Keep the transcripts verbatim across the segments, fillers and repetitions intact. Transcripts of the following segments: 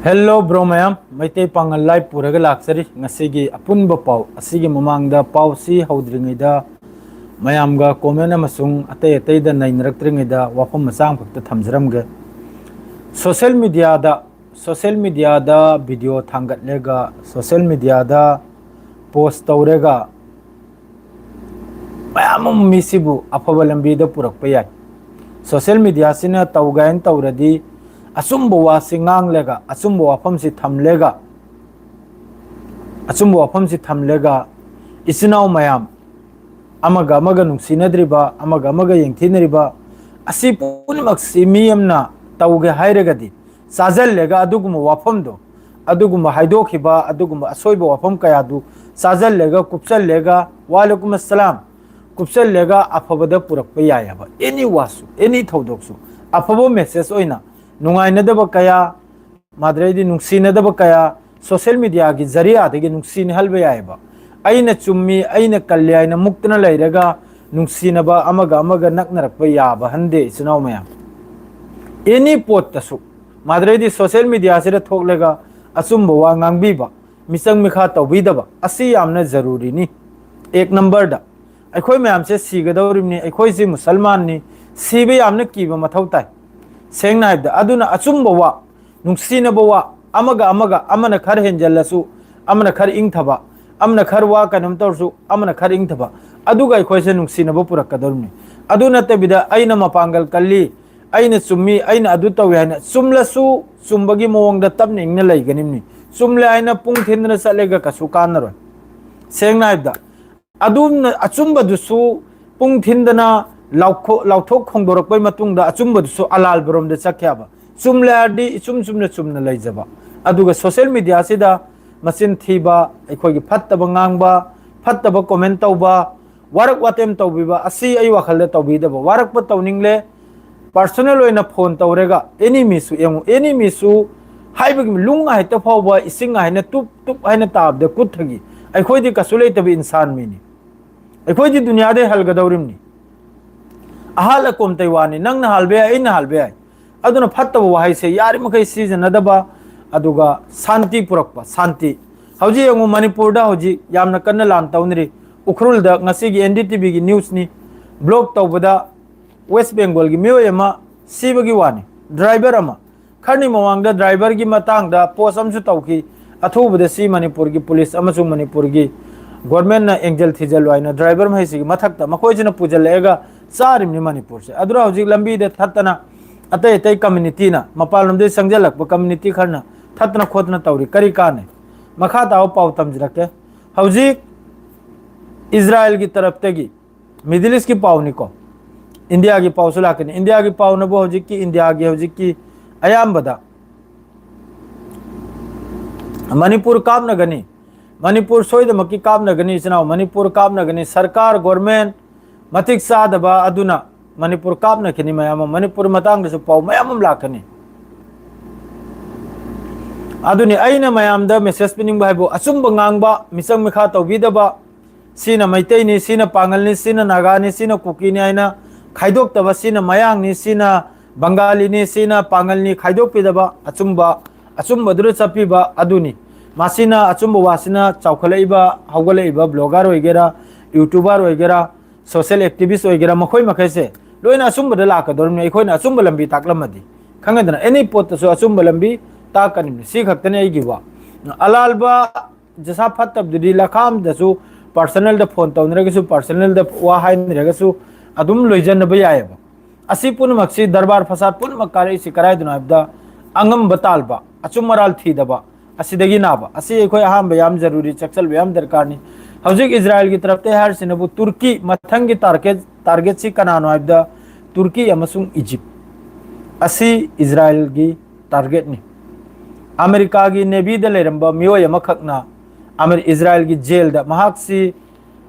Hello bro ꯃꯌꯥꯝ, ꯃꯩꯇꯩ ꯄꯥꯉꯜ ꯂꯥꯏ ꯄꯨꯔꯒ ꯂꯥꯛꯆꯔꯤ꯫ ꯉꯁꯤꯒꯤ ꯑꯄꯨꯟꯕ ꯄꯥꯎ ꯑꯁꯤꯒꯤ ꯃꯃꯥꯡꯗ, ꯄꯥꯎꯁꯤ ꯍꯧꯗ꯭ꯔꯤꯉꯩꯗ ꯃꯌꯥꯝꯒ comment ꯑꯃꯁꯨꯡ ꯑꯇꯩ ꯑꯇꯩꯗ ꯅꯩꯅꯔꯛꯇ꯭ꯔꯤꯉꯩꯗ ꯋꯥꯐꯝ ꯃꯆꯥ ꯑꯃꯈꯛꯇ ꯊꯝꯖꯔꯝꯒꯦ꯫ Social mediaꯗ, social mediaꯗ video ꯊꯥꯡꯒꯠꯂꯦꯒ, social mediaꯗ post ꯇꯧꯔꯦꯒ, ꯃꯌꯥꯝ ꯑꯃ ꯃꯤꯁꯤꯕꯨ ꯑꯐꯕ ꯂꯝꯕꯤꯗ ꯄꯨꯔꯛꯄ ꯌꯥꯏ꯫ Social mediaꯁꯤꯅ ꯇꯧꯒꯦ ꯍꯥꯏꯅ ꯇꯧꯔꯗꯤ, ꯑꯆꯨꯝꯕ ꯋꯥꯁꯤ ꯉꯥꯡꯂꯒ, ꯑꯆꯨꯝꯕ ꯋꯥꯐꯝꯁꯤ ꯊꯝꯂꯦꯒ, ꯑꯆꯨꯝꯕ ꯋꯥꯐꯝꯁꯤ ꯊꯝꯂꯦꯒ, ꯏꯆꯤꯟ ꯏꯅꯥꯎ ꯃꯌꯥꯝ, ꯑꯃꯒ ꯑꯃꯒ ꯅꯨꯡꯁꯤꯅꯗ꯭ꯔꯤꯕ, ꯑꯃꯒ ꯑꯃꯒ ꯌꯦꯡꯊꯤꯅꯔꯤꯕ, ꯑꯁꯤ ꯄꯨꯝꯅꯃꯛꯁꯤ ꯃꯤ ꯑꯃꯅ ꯇꯧꯒꯦ ꯍꯥꯏꯔꯒꯗꯤ, ꯆꯥꯖꯜꯂꯦꯒ ꯑꯗꯨꯒꯨꯝꯕ ꯋꯥꯐꯝꯗꯣ, ꯑꯗꯨꯒꯨꯝꯕ ꯍꯥꯏꯗꯣꯛꯈꯤꯕ, ꯑꯗꯨꯒꯨꯝꯕ ꯑꯁꯣꯏꯕ ꯋꯥꯐꯝ ꯀꯌꯥꯗꯨ ꯆꯥꯖꯜꯂꯦꯒ, ꯀꯨꯞꯆꯜꯂꯦꯒ, ꯋꯥꯂꯩꯀꯨꯝ ꯑꯁꯂꯥꯝ, ꯀꯨꯞꯆꯜꯂꯦꯒ ꯑꯐꯕꯗ ꯄꯨꯔꯛꯄ ꯌꯥꯏ ꯍꯥꯏꯕ꯫ Any ꯋꯥꯁꯨ, any ꯊꯧꯗꯣꯛꯁꯨ, ꯑꯐꯕ message ꯑꯣꯏꯅ, ꯅꯨꯡꯉꯥꯏꯅꯗꯕ ꯀꯌꯥ, ꯃꯥꯗ꯭ꯔꯩꯗꯤ ꯅꯨꯡꯁꯤꯅꯗꯕ ꯀꯌꯥ social mediaꯒꯤ ꯖꯔꯤꯌꯥꯗꯒꯤ ꯅꯨꯡꯁꯤꯅꯍꯜꯕ ꯌꯥꯏꯑꯕ꯫ ꯑꯩꯅ ꯆꯨꯝꯃꯤ, ꯑꯩꯅ ꯀꯜꯂꯤ ꯍꯥꯏꯅ ꯃꯨꯛꯇꯅ ꯂꯩꯔꯒ ꯅꯨꯡꯁꯤꯅꯕ ꯑꯃꯒ ꯑꯃꯒ ꯅꯛꯅꯔꯛꯄ ꯌꯥꯕ ꯍꯟꯗꯦ, ꯏꯆꯤꯟ ꯏꯅꯥꯎ ꯃꯌꯥꯝ꯫ Any ꯄꯣꯠꯇꯁꯨ, ꯃꯥꯗ꯭ꯔꯩꯗꯤ social mediaꯁꯤꯗ ꯊꯣꯛꯂꯒ ꯑꯆꯨꯝꯕ ꯋꯥ ꯉꯥꯡꯕꯤꯕ, ꯃꯤꯆꯪ ꯃꯤꯈꯥ ꯇꯧꯕꯤꯗꯕ ꯑꯁꯤ ꯌꯥꯝꯅ ꯖꯔꯨꯔꯤꯅꯤ꯫ ꯑꯦꯛ ꯅꯝꯕꯔꯗ, ꯑꯩꯈꯣꯏ ꯃꯌꯥꯝꯁꯦ ꯁꯤꯒꯗꯧꯔꯤꯕꯅꯤ, ꯑꯩꯈꯣꯏꯁꯤ ꯃꯨꯁꯜꯃꯥꯟꯅꯤ, ꯁꯤꯕ ꯌꯥꯝꯅ ꯀꯤꯕ ꯃꯊꯧ ꯇꯥꯏ꯫ ꯁꯦꯡꯅ ꯍꯥꯏꯕꯗ, ꯑꯗꯨꯅ ꯑꯆꯨꯝꯕ ꯋꯥ, ꯅꯨꯡꯁꯤꯅꯕ ꯋꯥ, ꯑꯃꯒ ꯑꯃꯒ, ꯑꯃꯅ ꯈꯔ ꯍꯦꯟꯖꯜꯂꯁꯨ ꯑꯃꯅ ꯈꯔ ꯏꯪꯊꯕ, ꯑꯃꯅ ꯈꯔ ꯋꯥ ꯀꯩꯅꯣꯝ ꯇꯧꯔꯁꯨ ꯑꯃꯅ ꯈꯔ ꯏꯪꯊꯕ, ꯑꯗꯨꯒ ꯑꯩꯈꯣꯏꯁꯦ ꯅꯨꯡꯁꯤꯅꯕ ꯄꯨꯔꯛꯀꯗꯧꯔꯤꯕꯅꯤ꯫ ꯑꯗꯨ ꯅꯠꯇꯕꯤꯗ, ꯑꯩꯅ ꯃꯄꯥꯡꯒꯜ ꯀꯜꯂꯤ, ꯑꯩꯅ ꯆꯨꯝꯃꯤ, ꯑꯩꯅ ꯑꯗꯨ ꯇꯧꯏ ꯍꯥꯏꯅ, ꯆꯨꯝꯂꯁꯨ ꯆꯨꯝꯕꯒꯤ ꯃꯑꯣꯡꯗ ꯇꯞꯅ ꯏꯪꯅ ꯂꯩꯒꯅꯤꯕꯅꯤ꯫ ꯆꯨꯝꯂꯦ ꯍꯥꯏꯅ ꯄꯨꯡ ꯊꯤꯟꯗꯅ ꯆꯠꯂꯒ ꯀꯩꯁꯨ ꯀꯥꯟꯅꯔꯣꯏ꯫ ꯁꯦꯡꯅ ꯍꯥꯏꯕꯗ, ꯑꯗꯨꯝꯅ ꯑꯆꯨꯝꯕꯗꯨꯁꯨ ꯄꯨꯡ ꯊꯤꯟꯗꯅ ꯂꯥꯎꯈꯣ-, ꯂꯥꯎꯊꯣꯛ ꯈꯣꯡꯗꯣꯔꯛꯄꯩ ꯃꯇꯨꯡꯗ ꯑꯆꯨꯝꯕꯗꯨꯁꯨ ꯑꯂꯥꯜꯕꯔꯣꯝꯗ ꯆꯠꯈꯤ ꯍꯥꯏꯕ꯫ ꯆꯨꯝꯂꯦ ꯍꯥꯏꯔꯗꯤ ꯏꯆꯨꯝ ꯆꯨꯝꯅ ꯆꯨꯝꯅ ꯂꯩꯖꯕ꯫ ꯑꯗꯨꯒ social mediaꯁꯤꯗ ꯃꯆꯤꯟ ꯊꯤꯕ, ꯑꯩꯈꯣꯏꯒꯤ ꯐꯠꯇꯕ ꯉꯥꯡꯕ, ꯐꯠꯇꯕ comment ꯇꯧꯕ, ꯋꯥꯔꯛ ꯋꯥꯇꯦꯝ ꯇꯧꯕꯤꯕ ꯑꯁꯤ ꯑꯩ ꯋꯥꯈꯜꯗ ꯇꯧꯕꯤꯗꯕ꯫ ꯋꯥꯔꯛꯄ ꯇꯧꯅꯤꯡꯂꯦ, personal ꯑꯣꯏꯅ phone ꯇꯧꯔꯒ, ꯑꯦꯅꯤ ꯃꯤꯁꯨ ꯌꯦꯡꯉꯨ, ꯑꯦꯅꯤ ꯃꯤꯁꯨ ꯍꯥꯏꯕꯒꯤ ꯂꯨꯡ ꯍꯥꯏꯇ ꯐꯥꯎꯕ ꯏꯁꯤꯡ ꯍꯥꯏꯅ ꯇꯨꯞ ꯇꯨꯞ ꯍꯥꯏꯅ ꯇꯥꯕꯗ ꯀꯨꯠꯊꯒꯤ꯫ ꯑꯩꯈꯣꯏꯗꯤ ꯀꯩꯁꯨ ꯂꯩꯇꯕ ꯏꯟꯁꯥꯟ ꯃꯤꯅꯤ꯫ ꯑꯩꯈꯣꯏꯗꯤ ꯗꯨꯅꯤꯌꯥꯗꯩ ꯍꯜꯒꯗꯧꯔꯤꯕꯅꯤ꯫ ꯑꯍꯥꯜ ꯑꯀꯣꯝꯇꯩ ꯋꯥꯅꯤ, ꯅꯪꯅ ꯍꯥꯜꯕ ꯌꯥꯏ, ꯑꯩꯅ ꯍꯥꯜꯕ ꯌꯥꯏ꯫ ꯑꯗꯨꯅ ꯐꯠꯇꯕ ꯋꯥꯍꯩꯁꯦ ꯌꯥꯔꯤꯃꯈꯩ ꯁꯤꯖꯤꯟꯅꯗꯕ, ꯑꯗꯨꯒ ꯁꯥꯟꯇꯤ ꯄꯨꯔꯛꯄ, ꯁꯥꯟꯇꯤ꯫ ꯍꯧꯖꯤꯛ ꯌꯦꯡꯉꯨ, ꯃꯅꯤꯄꯨꯔꯗ ꯍꯧꯖꯤꯛ ꯌꯥꯝꯅ ꯀꯟꯅ ꯂꯥꯟ ꯇꯧꯅꯔꯤ꯫ ꯎꯈ꯭ꯔꯨꯜꯗ ꯉꯁꯤꯒꯤ N D T Vꯒꯤ newsꯅꯤ, block ꯇꯧꯕꯗ West Bengalꯒꯤ ꯃꯤꯑꯣꯏ ꯑꯃ ꯁꯤꯕꯒꯤ ꯋꯥꯅꯤ, driver ꯑꯃ꯫ ꯈꯔꯅꯤ ꯃꯃꯥꯡꯗ driverꯒꯤ ꯃꯇꯥꯡꯗ post ꯑꯃꯁꯨ ꯇꯧꯈꯤ꯫ ꯑꯊꯨꯕꯗ ꯁꯤ ꯃꯅꯤꯄꯨꯔꯒꯤ police ꯑꯃꯁꯨꯡ ꯃꯅꯤꯄꯨꯔꯒꯤ governmentꯅ ꯑꯦꯡꯖꯦꯜ ꯊꯤꯖꯤꯜꯂꯨ ꯍꯥꯏꯅ driver ꯃꯈꯩꯁꯤꯒꯤ ꯃꯊꯛꯇ ꯃꯈꯣꯏꯁꯤꯅ ꯄꯨꯖꯜꯂꯛꯑꯒ ꯆꯥꯔꯤꯕꯅꯤ ꯃꯅꯤꯄꯨꯔꯁꯦ꯫ ꯑꯗꯨꯅ ꯍꯧꯖꯤꯛ ꯂꯝꯕꯤꯗ ꯊꯠꯇꯅ ꯑꯇꯩ ꯑꯇꯩ communityꯅ, ꯃꯄꯥꯟ ꯂꯝꯗꯒꯤ ꯆꯪꯁꯤꯜꯂꯛꯄ community ꯈꯔꯅ ꯊꯠꯇꯅ ꯈꯣꯠꯇꯅ ꯇꯧꯔꯤ꯫ ꯀꯔꯤ ꯀꯥꯟꯅꯩ? ꯃꯈꯥ ꯇꯥꯕ ꯄꯥꯎ ꯇꯝꯖꯔꯛꯀꯦ꯫ ꯍꯧꯖꯤꯛ ꯏꯖꯔꯥꯏꯜꯒꯤ ꯇꯔꯞꯇꯒꯤ, Middle Eastꯀꯤ ꯄꯥꯎꯅꯤꯀꯣ, ꯏꯟꯗꯤꯌꯥꯒꯤ ꯄꯥꯎꯁꯨ ꯂꯥꯛꯀꯅꯤ꯫ ꯏꯟꯗꯤꯌꯥꯒꯤ ꯄꯥꯎꯅꯕꯨ ꯍꯧꯖꯤꯛꯀꯤ ꯏꯟꯗꯤꯌꯥꯒꯤ ꯍꯧꯖꯤꯛꯀꯤ ꯑꯌꯥꯝꯕꯗ ꯃꯅꯤꯄꯨꯔ ꯀꯥꯞꯅꯒꯅꯤ, ꯃꯅꯤꯄꯨꯔ ꯁꯣꯏꯗꯃꯛꯀꯤ ꯀꯥꯞꯅꯒꯅꯤ, ꯏꯆꯤꯟ ꯏꯅꯥꯎ, ꯃꯅꯤꯄꯨꯔ ꯀꯥꯞꯅꯒꯅꯤ꯫ ꯁꯔꯀꯥꯔ, government ꯃꯇꯤꯛ ꯆꯥꯗꯕ ꯑꯗꯨꯅ ꯃꯅꯤꯄꯨꯔ ꯀꯥꯞꯅꯈꯤꯅꯤ꯫ ꯃꯌꯥꯝ ꯑꯃ ꯃꯅꯤꯄꯨꯔ ꯃꯇꯥꯡꯗꯁꯨ ꯄꯥꯎ ꯃꯌꯥꯝ ꯑꯃ ꯂꯥꯛꯀꯅꯤ꯫ ꯑꯗꯨꯅꯤ ꯑꯩꯅ ꯃꯌꯥꯝꯗ message ꯄꯤꯅꯤꯡꯕ ꯍꯥꯏꯕꯨ, ꯑꯆꯨꯝꯕ ꯉꯥꯡꯕ, ꯃꯤꯆꯪ ꯃꯤꯈꯥ ꯇꯧꯕꯤꯗꯕ, ꯁꯤꯅ ꯃꯩꯇꯩꯅꯤ, ꯁꯤꯅ ꯄꯥꯉꯜꯅꯤ, ꯁꯤꯅ ꯅꯥꯒꯥꯅꯤ, ꯁꯤꯅ ꯀꯨꯀꯤꯅꯤ ꯍꯥꯏꯅ ꯈꯥꯏꯗꯣꯛꯇꯕ, ꯁꯤꯅ ꯃꯌꯥꯡꯅꯤ, ꯁꯤꯅ ꯕꯪꯒꯥꯂꯤꯅꯤ, ꯁꯤꯅ ꯄꯥꯉꯜꯅꯤ ꯈꯥꯏꯗꯣꯛꯄꯤꯗꯕ, ꯑꯆꯨꯝꯕ, ꯑꯆꯨꯝꯕꯗꯨꯗ ꯆꯠꯄꯤꯕ ꯑꯗꯨꯅꯤ꯫ ꯃꯁꯤꯅ, ꯑꯆꯨꯝꯕ ꯋꯥꯁꯤꯅ ꯆꯥꯎꯈꯠꯂꯛꯏꯕ, ꯍꯧꯒꯠꯂꯛꯏꯕ blogger ꯑꯣꯏꯒꯦꯔꯥ, YouTuber ꯑꯣꯏꯒꯦꯔꯥ, social activist ꯑꯣꯏꯒꯦꯔꯥ, ꯃꯈꯣꯏ ꯃꯈꯩꯁꯦ ꯂꯣꯏꯅ ꯑꯆꯨꯝꯕꯗ ꯂꯥꯛꯀꯗꯧꯔꯤꯕꯅꯤ꯫ ꯑꯩꯈꯣꯏꯅ ꯑꯆꯨꯝꯕ ꯂꯝꯕꯤ ꯇꯥꯛꯂꯝꯃꯗꯤ, ꯈꯪꯉꯦꯗꯅ, any ꯄꯣꯠꯇꯁꯨ ꯑꯆꯨꯝꯕ ꯂꯝꯕꯤ ꯇꯥꯛꯀꯅꯤꯕꯅꯤ꯫ ꯁꯤ ꯈꯛꯇꯅꯤ ꯑꯩꯒꯤ ꯋꯥ꯫ ꯑꯂꯥꯜꯕ ꯖꯁꯥ ꯐꯠꯇꯕꯗꯨꯗꯤ ꯂꯈꯥꯝꯗꯁꯨ personalꯗ phone ꯇꯧꯅꯔꯒꯁꯨ, personalꯗ ꯋꯥ ꯍꯥꯏꯅꯔꯒꯁꯨ ꯑꯗꯨꯝ ꯂꯣꯏꯖꯅꯕ ꯌꯥꯏꯑꯕ꯫ ꯑꯁꯤ ꯄꯨꯝꯅꯃꯛꯁꯤ, ꯗꯔꯕꯥꯔ ꯐꯁꯥꯗ ꯄꯨꯝꯅꯃꯛ ꯀꯥꯔꯛꯏꯁꯤ ꯀꯗꯥꯏꯗꯅꯣ ꯍꯥꯏꯕꯗ, ꯑꯉꯝꯕ ꯇꯥꯜꯕ, ꯑꯆꯨꯝ ꯑꯔꯥꯜ ꯊꯤꯗꯕ, ꯑꯁꯤꯗꯒꯤ ꯅꯥꯕ꯫ ꯑꯁꯤ ꯑꯩꯈꯣꯏ ꯑꯍꯥꯟꯕ ꯌꯥꯝ ꯖꯔꯨꯔꯤ, ꯆꯦꯛꯁꯤꯟꯕ ꯌꯥꯝ ꯗꯔꯀꯥꯔꯅꯤ꯫ ꯍꯧꯖꯤꯛ ꯏꯖꯔꯥꯏꯜꯒꯤ ꯇꯔꯞꯇ ꯍꯥꯏꯔꯤꯁꯤꯅꯕꯨ, ꯇꯨꯔꯀꯤ ꯃꯊꯪꯒꯤ target, targetꯁꯤ ꯀꯅꯥꯅꯣ ꯍꯥꯏꯕꯗ, ꯇꯨꯔꯀꯤ ꯑꯃꯁꯨꯡ ꯏꯖꯤꯞ꯫ ꯑꯁꯤ ꯏꯖꯔꯥꯏꯜꯒꯤ targetꯅꯤ꯫ ꯑꯃꯦꯔꯤꯀꯥꯒꯤ Navyꯗ ꯂꯩꯔꯝꯕ ꯃꯤꯑꯣꯏ ꯑꯃꯈꯛꯅ ꯑꯃꯦꯔꯤ-, ꯏꯖꯔꯥꯏꯜꯒꯤ jailꯗ, ꯃꯍꯥꯛꯁꯤ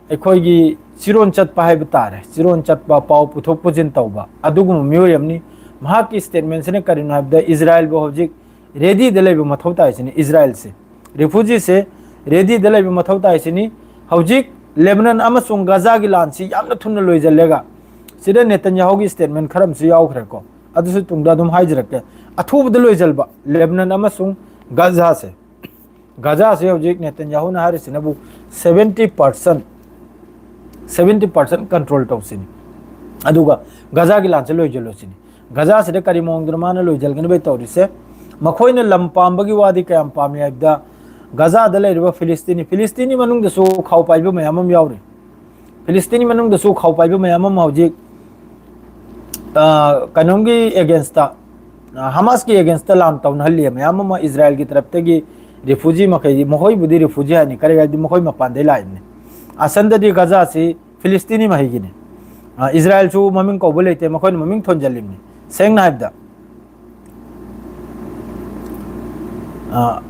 ꯑꯩꯈꯣꯏꯒꯤ ꯆꯤꯔꯣꯟ ꯆꯠꯄ ꯍꯥꯏꯕ ꯇꯥꯔꯦ, ꯆꯤꯔꯣꯟ ꯆꯠꯄ, ꯄꯥꯎ ꯄꯨꯊꯣꯛ ꯄꯨꯁꯤꯟ ꯇꯧꯕ ꯑꯗꯨꯒꯨꯝꯕ ꯃꯤꯑꯣꯏ ꯑꯃꯅꯤ꯫ ꯃꯍꯥꯛꯀꯤ statementꯁꯤꯅ ꯀꯔꯤꯅꯣ ꯍꯥꯏꯕꯗ, ꯏꯖꯔꯥꯏꯜꯕꯨ ꯍꯧꯖꯤꯛ readyꯗ ꯂꯩꯕ ꯃꯊꯧ ꯇꯥꯏꯁꯤꯅꯤ꯫ ꯏꯖꯔꯥꯏꯜꯁꯦ, refugeeꯁꯦ readyꯗ ꯂꯩꯕ ꯃꯊꯧ ꯇꯥꯏꯁꯤꯅꯤ꯫ ꯍꯧꯖꯤꯛ ꯂꯦꯕꯅꯟ ꯑꯃꯁꯨꯡ ꯒꯖꯥꯒꯤ ꯂꯥꯟꯁꯤ ꯌꯥꯝꯅ ꯊꯨꯅ ꯂꯣꯏꯁꯤꯜꯂꯒ, ꯁꯤꯗ ꯅꯦꯇꯟꯌꯥꯍꯨꯒꯤ statement ꯈꯔ ꯑꯃꯁꯨ ꯌꯥꯎꯈ꯭ꯔꯦꯀꯣ, ꯑꯗꯨꯁꯨ ꯇꯨꯡꯗ ꯑꯗꯨꯝ ꯍꯥꯏꯖꯔꯛꯀꯦ꯫ ꯑꯊꯨꯕꯗ ꯂꯣꯏꯁꯤꯟꯕ, ꯂꯦꯕꯅꯟ ꯑꯃꯁꯨꯡ ꯒꯖꯥꯁꯦ, ꯒꯖꯥꯁꯦ ꯍꯧꯖꯤꯛ ꯅꯦꯇꯟꯌꯥꯍꯨꯅ ꯍꯥꯏꯔꯤꯁꯤꯅꯕꯨ seventy percent, seventy percent control ꯇꯧꯁꯤꯅꯤ, ꯑꯗꯨꯒ ꯒꯖꯥꯒꯤ ꯂꯥꯟꯁꯦ ꯂꯣꯏꯁꯤꯜꯂꯨꯁꯤꯅꯤ꯫ ꯒꯖꯥꯁꯤꯗ ꯀꯔꯤ ꯃꯑꯣꯡꯗꯅꯣ ꯃꯥꯅ ꯂꯣꯏꯁꯤꯟꯒꯗꯕꯩ ꯇꯧꯔꯤꯁꯦ? ꯃꯈꯣꯏꯅ ꯂꯝ ꯄꯥꯝꯕꯒꯤ ꯋꯥꯗꯤ ꯀꯌꯥꯝ ꯄꯥꯝꯃꯤ ꯍꯥꯏꯕꯗ, ꯒꯖꯥꯗ ꯂꯩꯔꯤꯕ ꯐꯤꯂꯤꯁꯇꯤꯅꯤ, ꯐꯤꯂꯤꯁꯇꯤꯅꯤ ꯃꯅꯨꯡꯗꯁꯨ ꯈꯥꯎ ꯄꯥꯏꯕ ꯃꯌꯥꯝ ꯑꯃ ꯌꯥꯎꯔꯤ꯫ ꯐꯤꯂꯤꯁꯇꯤꯅꯤ ꯃꯅꯨꯡꯗꯁꯨ ꯈꯥꯎ ꯄꯥꯏꯕ ꯃꯌꯥꯝ ꯑꯃ ꯍꯧꯖꯤꯛ, ꯑ, ꯀꯩꯅꯣꯝꯒꯤ against, ꯑ, ꯍꯃꯥꯁꯀꯤ against ꯂꯥꯟ ꯇꯧꯅꯍꯜꯂꯤ ꯃꯌꯥꯝ ꯑꯃ꯫ ꯏꯁꯔꯥꯌꯦꯜꯒꯤ ꯇꯔꯞꯇꯒꯤ refugee ꯃꯈꯩꯗꯤ, ꯃꯈꯣꯏꯕꯨꯗꯤ refugee ꯍꯥꯏꯅꯤ, ꯀꯔꯤ ꯍꯥꯏꯗꯤ ꯃꯈꯣꯏ ꯃꯄꯥꯟꯗꯩ ꯂꯥꯛꯏꯕꯅꯤ꯫ ꯑꯁꯟꯗꯗꯤ ꯒꯖꯥꯁꯤ ꯐꯤꯂꯤꯁꯇꯤꯅꯤ ꯃꯍꯩꯒꯤꯅꯤ꯫ ꯑ, ꯏꯁꯔꯥꯌꯦꯜꯁꯨ ꯃꯃꯤꯡ ꯀꯧꯕ ꯂꯩꯇꯦ, ꯃꯈꯣꯏꯅ ꯃꯃꯤꯡ ꯊꯣꯟꯖꯜꯂꯤꯕꯅꯤ꯫ ꯁꯦꯡꯅ ꯍꯥꯏꯕꯗ, ꯑ,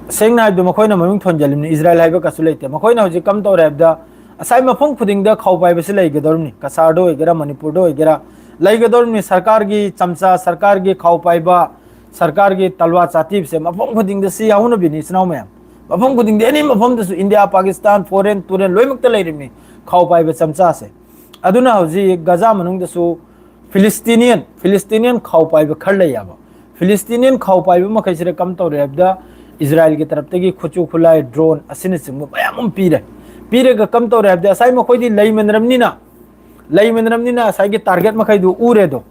ꯁꯦꯡꯅ ꯍꯥꯏꯕꯗ, ꯃꯈꯣꯏꯅ ꯃꯃꯤꯡ ꯊꯣꯟꯖꯜꯂꯤꯕꯅꯤ꯫ ꯏꯁꯔꯥꯌꯦꯜ ꯍꯥꯏꯕ ꯀꯩꯁꯨ ꯂꯩꯇꯦ꯫ ꯃꯈꯣꯏꯅ ꯍꯧꯖꯤꯛ ꯀꯝ ꯇꯧꯔꯦ ꯍꯥꯏꯕꯗ, ꯉꯁꯥꯏ ꯃꯐꯝ ꯈꯨꯗꯤꯡꯗ ꯈꯥꯎ ꯄꯥꯏꯕꯁꯤ ꯂꯩꯒꯗꯧꯔꯤꯕꯅꯤ꯫ ꯀꯁꯥꯔꯗ ꯑꯣꯏꯒꯦꯔꯥ, ꯃꯅꯤꯄꯨꯔꯗ ꯑꯣꯏꯒꯦꯔꯥ, ꯂꯩꯒꯗꯧꯔꯤꯕꯅꯤ꯫ ꯁꯔꯀꯥꯔꯒꯤ ꯆꯝꯆꯥ, ꯁꯔꯀꯥꯔꯒꯤ ꯈꯥꯎ ꯄꯥꯏꯕ, ꯁꯔꯀꯥꯔꯒꯤ ꯇꯜꯋꯥ ꯆꯥꯇꯤꯞꯁꯦ ꯃꯐꯝ ꯈꯨꯗꯤꯡꯗ ꯁꯤ ꯌꯥꯎꯅꯕꯤꯅꯤ, ꯏꯆꯤꯟ ꯏꯅꯥꯎ ꯃꯌꯥꯝ꯫ ꯃꯐꯝ ꯈꯨꯗꯤꯡꯗ, ꯑꯦꯅꯤ ꯃꯐꯝꯗꯁꯨ, ꯏꯟꯗꯤꯌꯥ, ꯄꯥꯀꯤꯁꯇꯥꯟ, ꯐꯣꯔꯦꯟ ꯇꯨꯔꯦꯟ ꯂꯣꯏꯅꯃꯛꯇ ꯂꯩꯔꯤꯕꯅꯤ ꯈꯥꯎ ꯄꯥꯏꯕ ꯆꯝꯆꯥꯁꯦ꯫ ꯑꯗꯨꯅ ꯍꯧꯖꯤꯛ ꯒꯖꯥ ꯃꯅꯨꯡꯗꯁꯨ ꯐꯤꯂꯤꯁꯇꯤꯅꯤꯌꯟ, ꯐꯤꯂꯤꯁꯇꯤꯅꯤꯌꯟ ꯈꯥꯎ ꯄꯥꯏꯕ ꯈꯔ ꯂꯩꯌꯦꯕ꯫ ꯐꯤꯂꯤꯁꯇꯤꯅꯤꯌꯟ ꯈꯥꯎ ꯄꯥꯏꯕ ꯃꯈꯩꯁꯤꯗ ꯀꯝ ꯇꯧꯔꯦ ꯍꯥꯏꯕꯗ, ꯏꯁꯔꯥꯌꯦꯜꯒꯤ ꯇꯔꯞꯇꯒꯤ ꯈꯨꯠꯁꯨ ꯈꯨꯠꯂꯥꯏ, drone ꯑꯁꯤꯅꯆꯤꯡꯕ ꯃꯌꯥꯝ ꯑꯃ ꯄꯤꯔꯦ꯫ ꯄꯤꯔꯒ ꯀꯝ ꯇꯧꯔꯦ ꯍꯥꯏꯕꯗ, ꯉꯁꯥꯏ ꯃꯈꯣꯏꯗꯤ ꯂꯩꯃꯤꯟꯅꯔꯝꯅꯤꯅ, ꯂꯩꯃꯤꯟꯅꯔꯝꯅꯤꯅ ꯉꯁꯥꯏꯒꯤ target ꯃꯈꯩꯗꯨ ꯎꯔꯦꯗꯣ꯫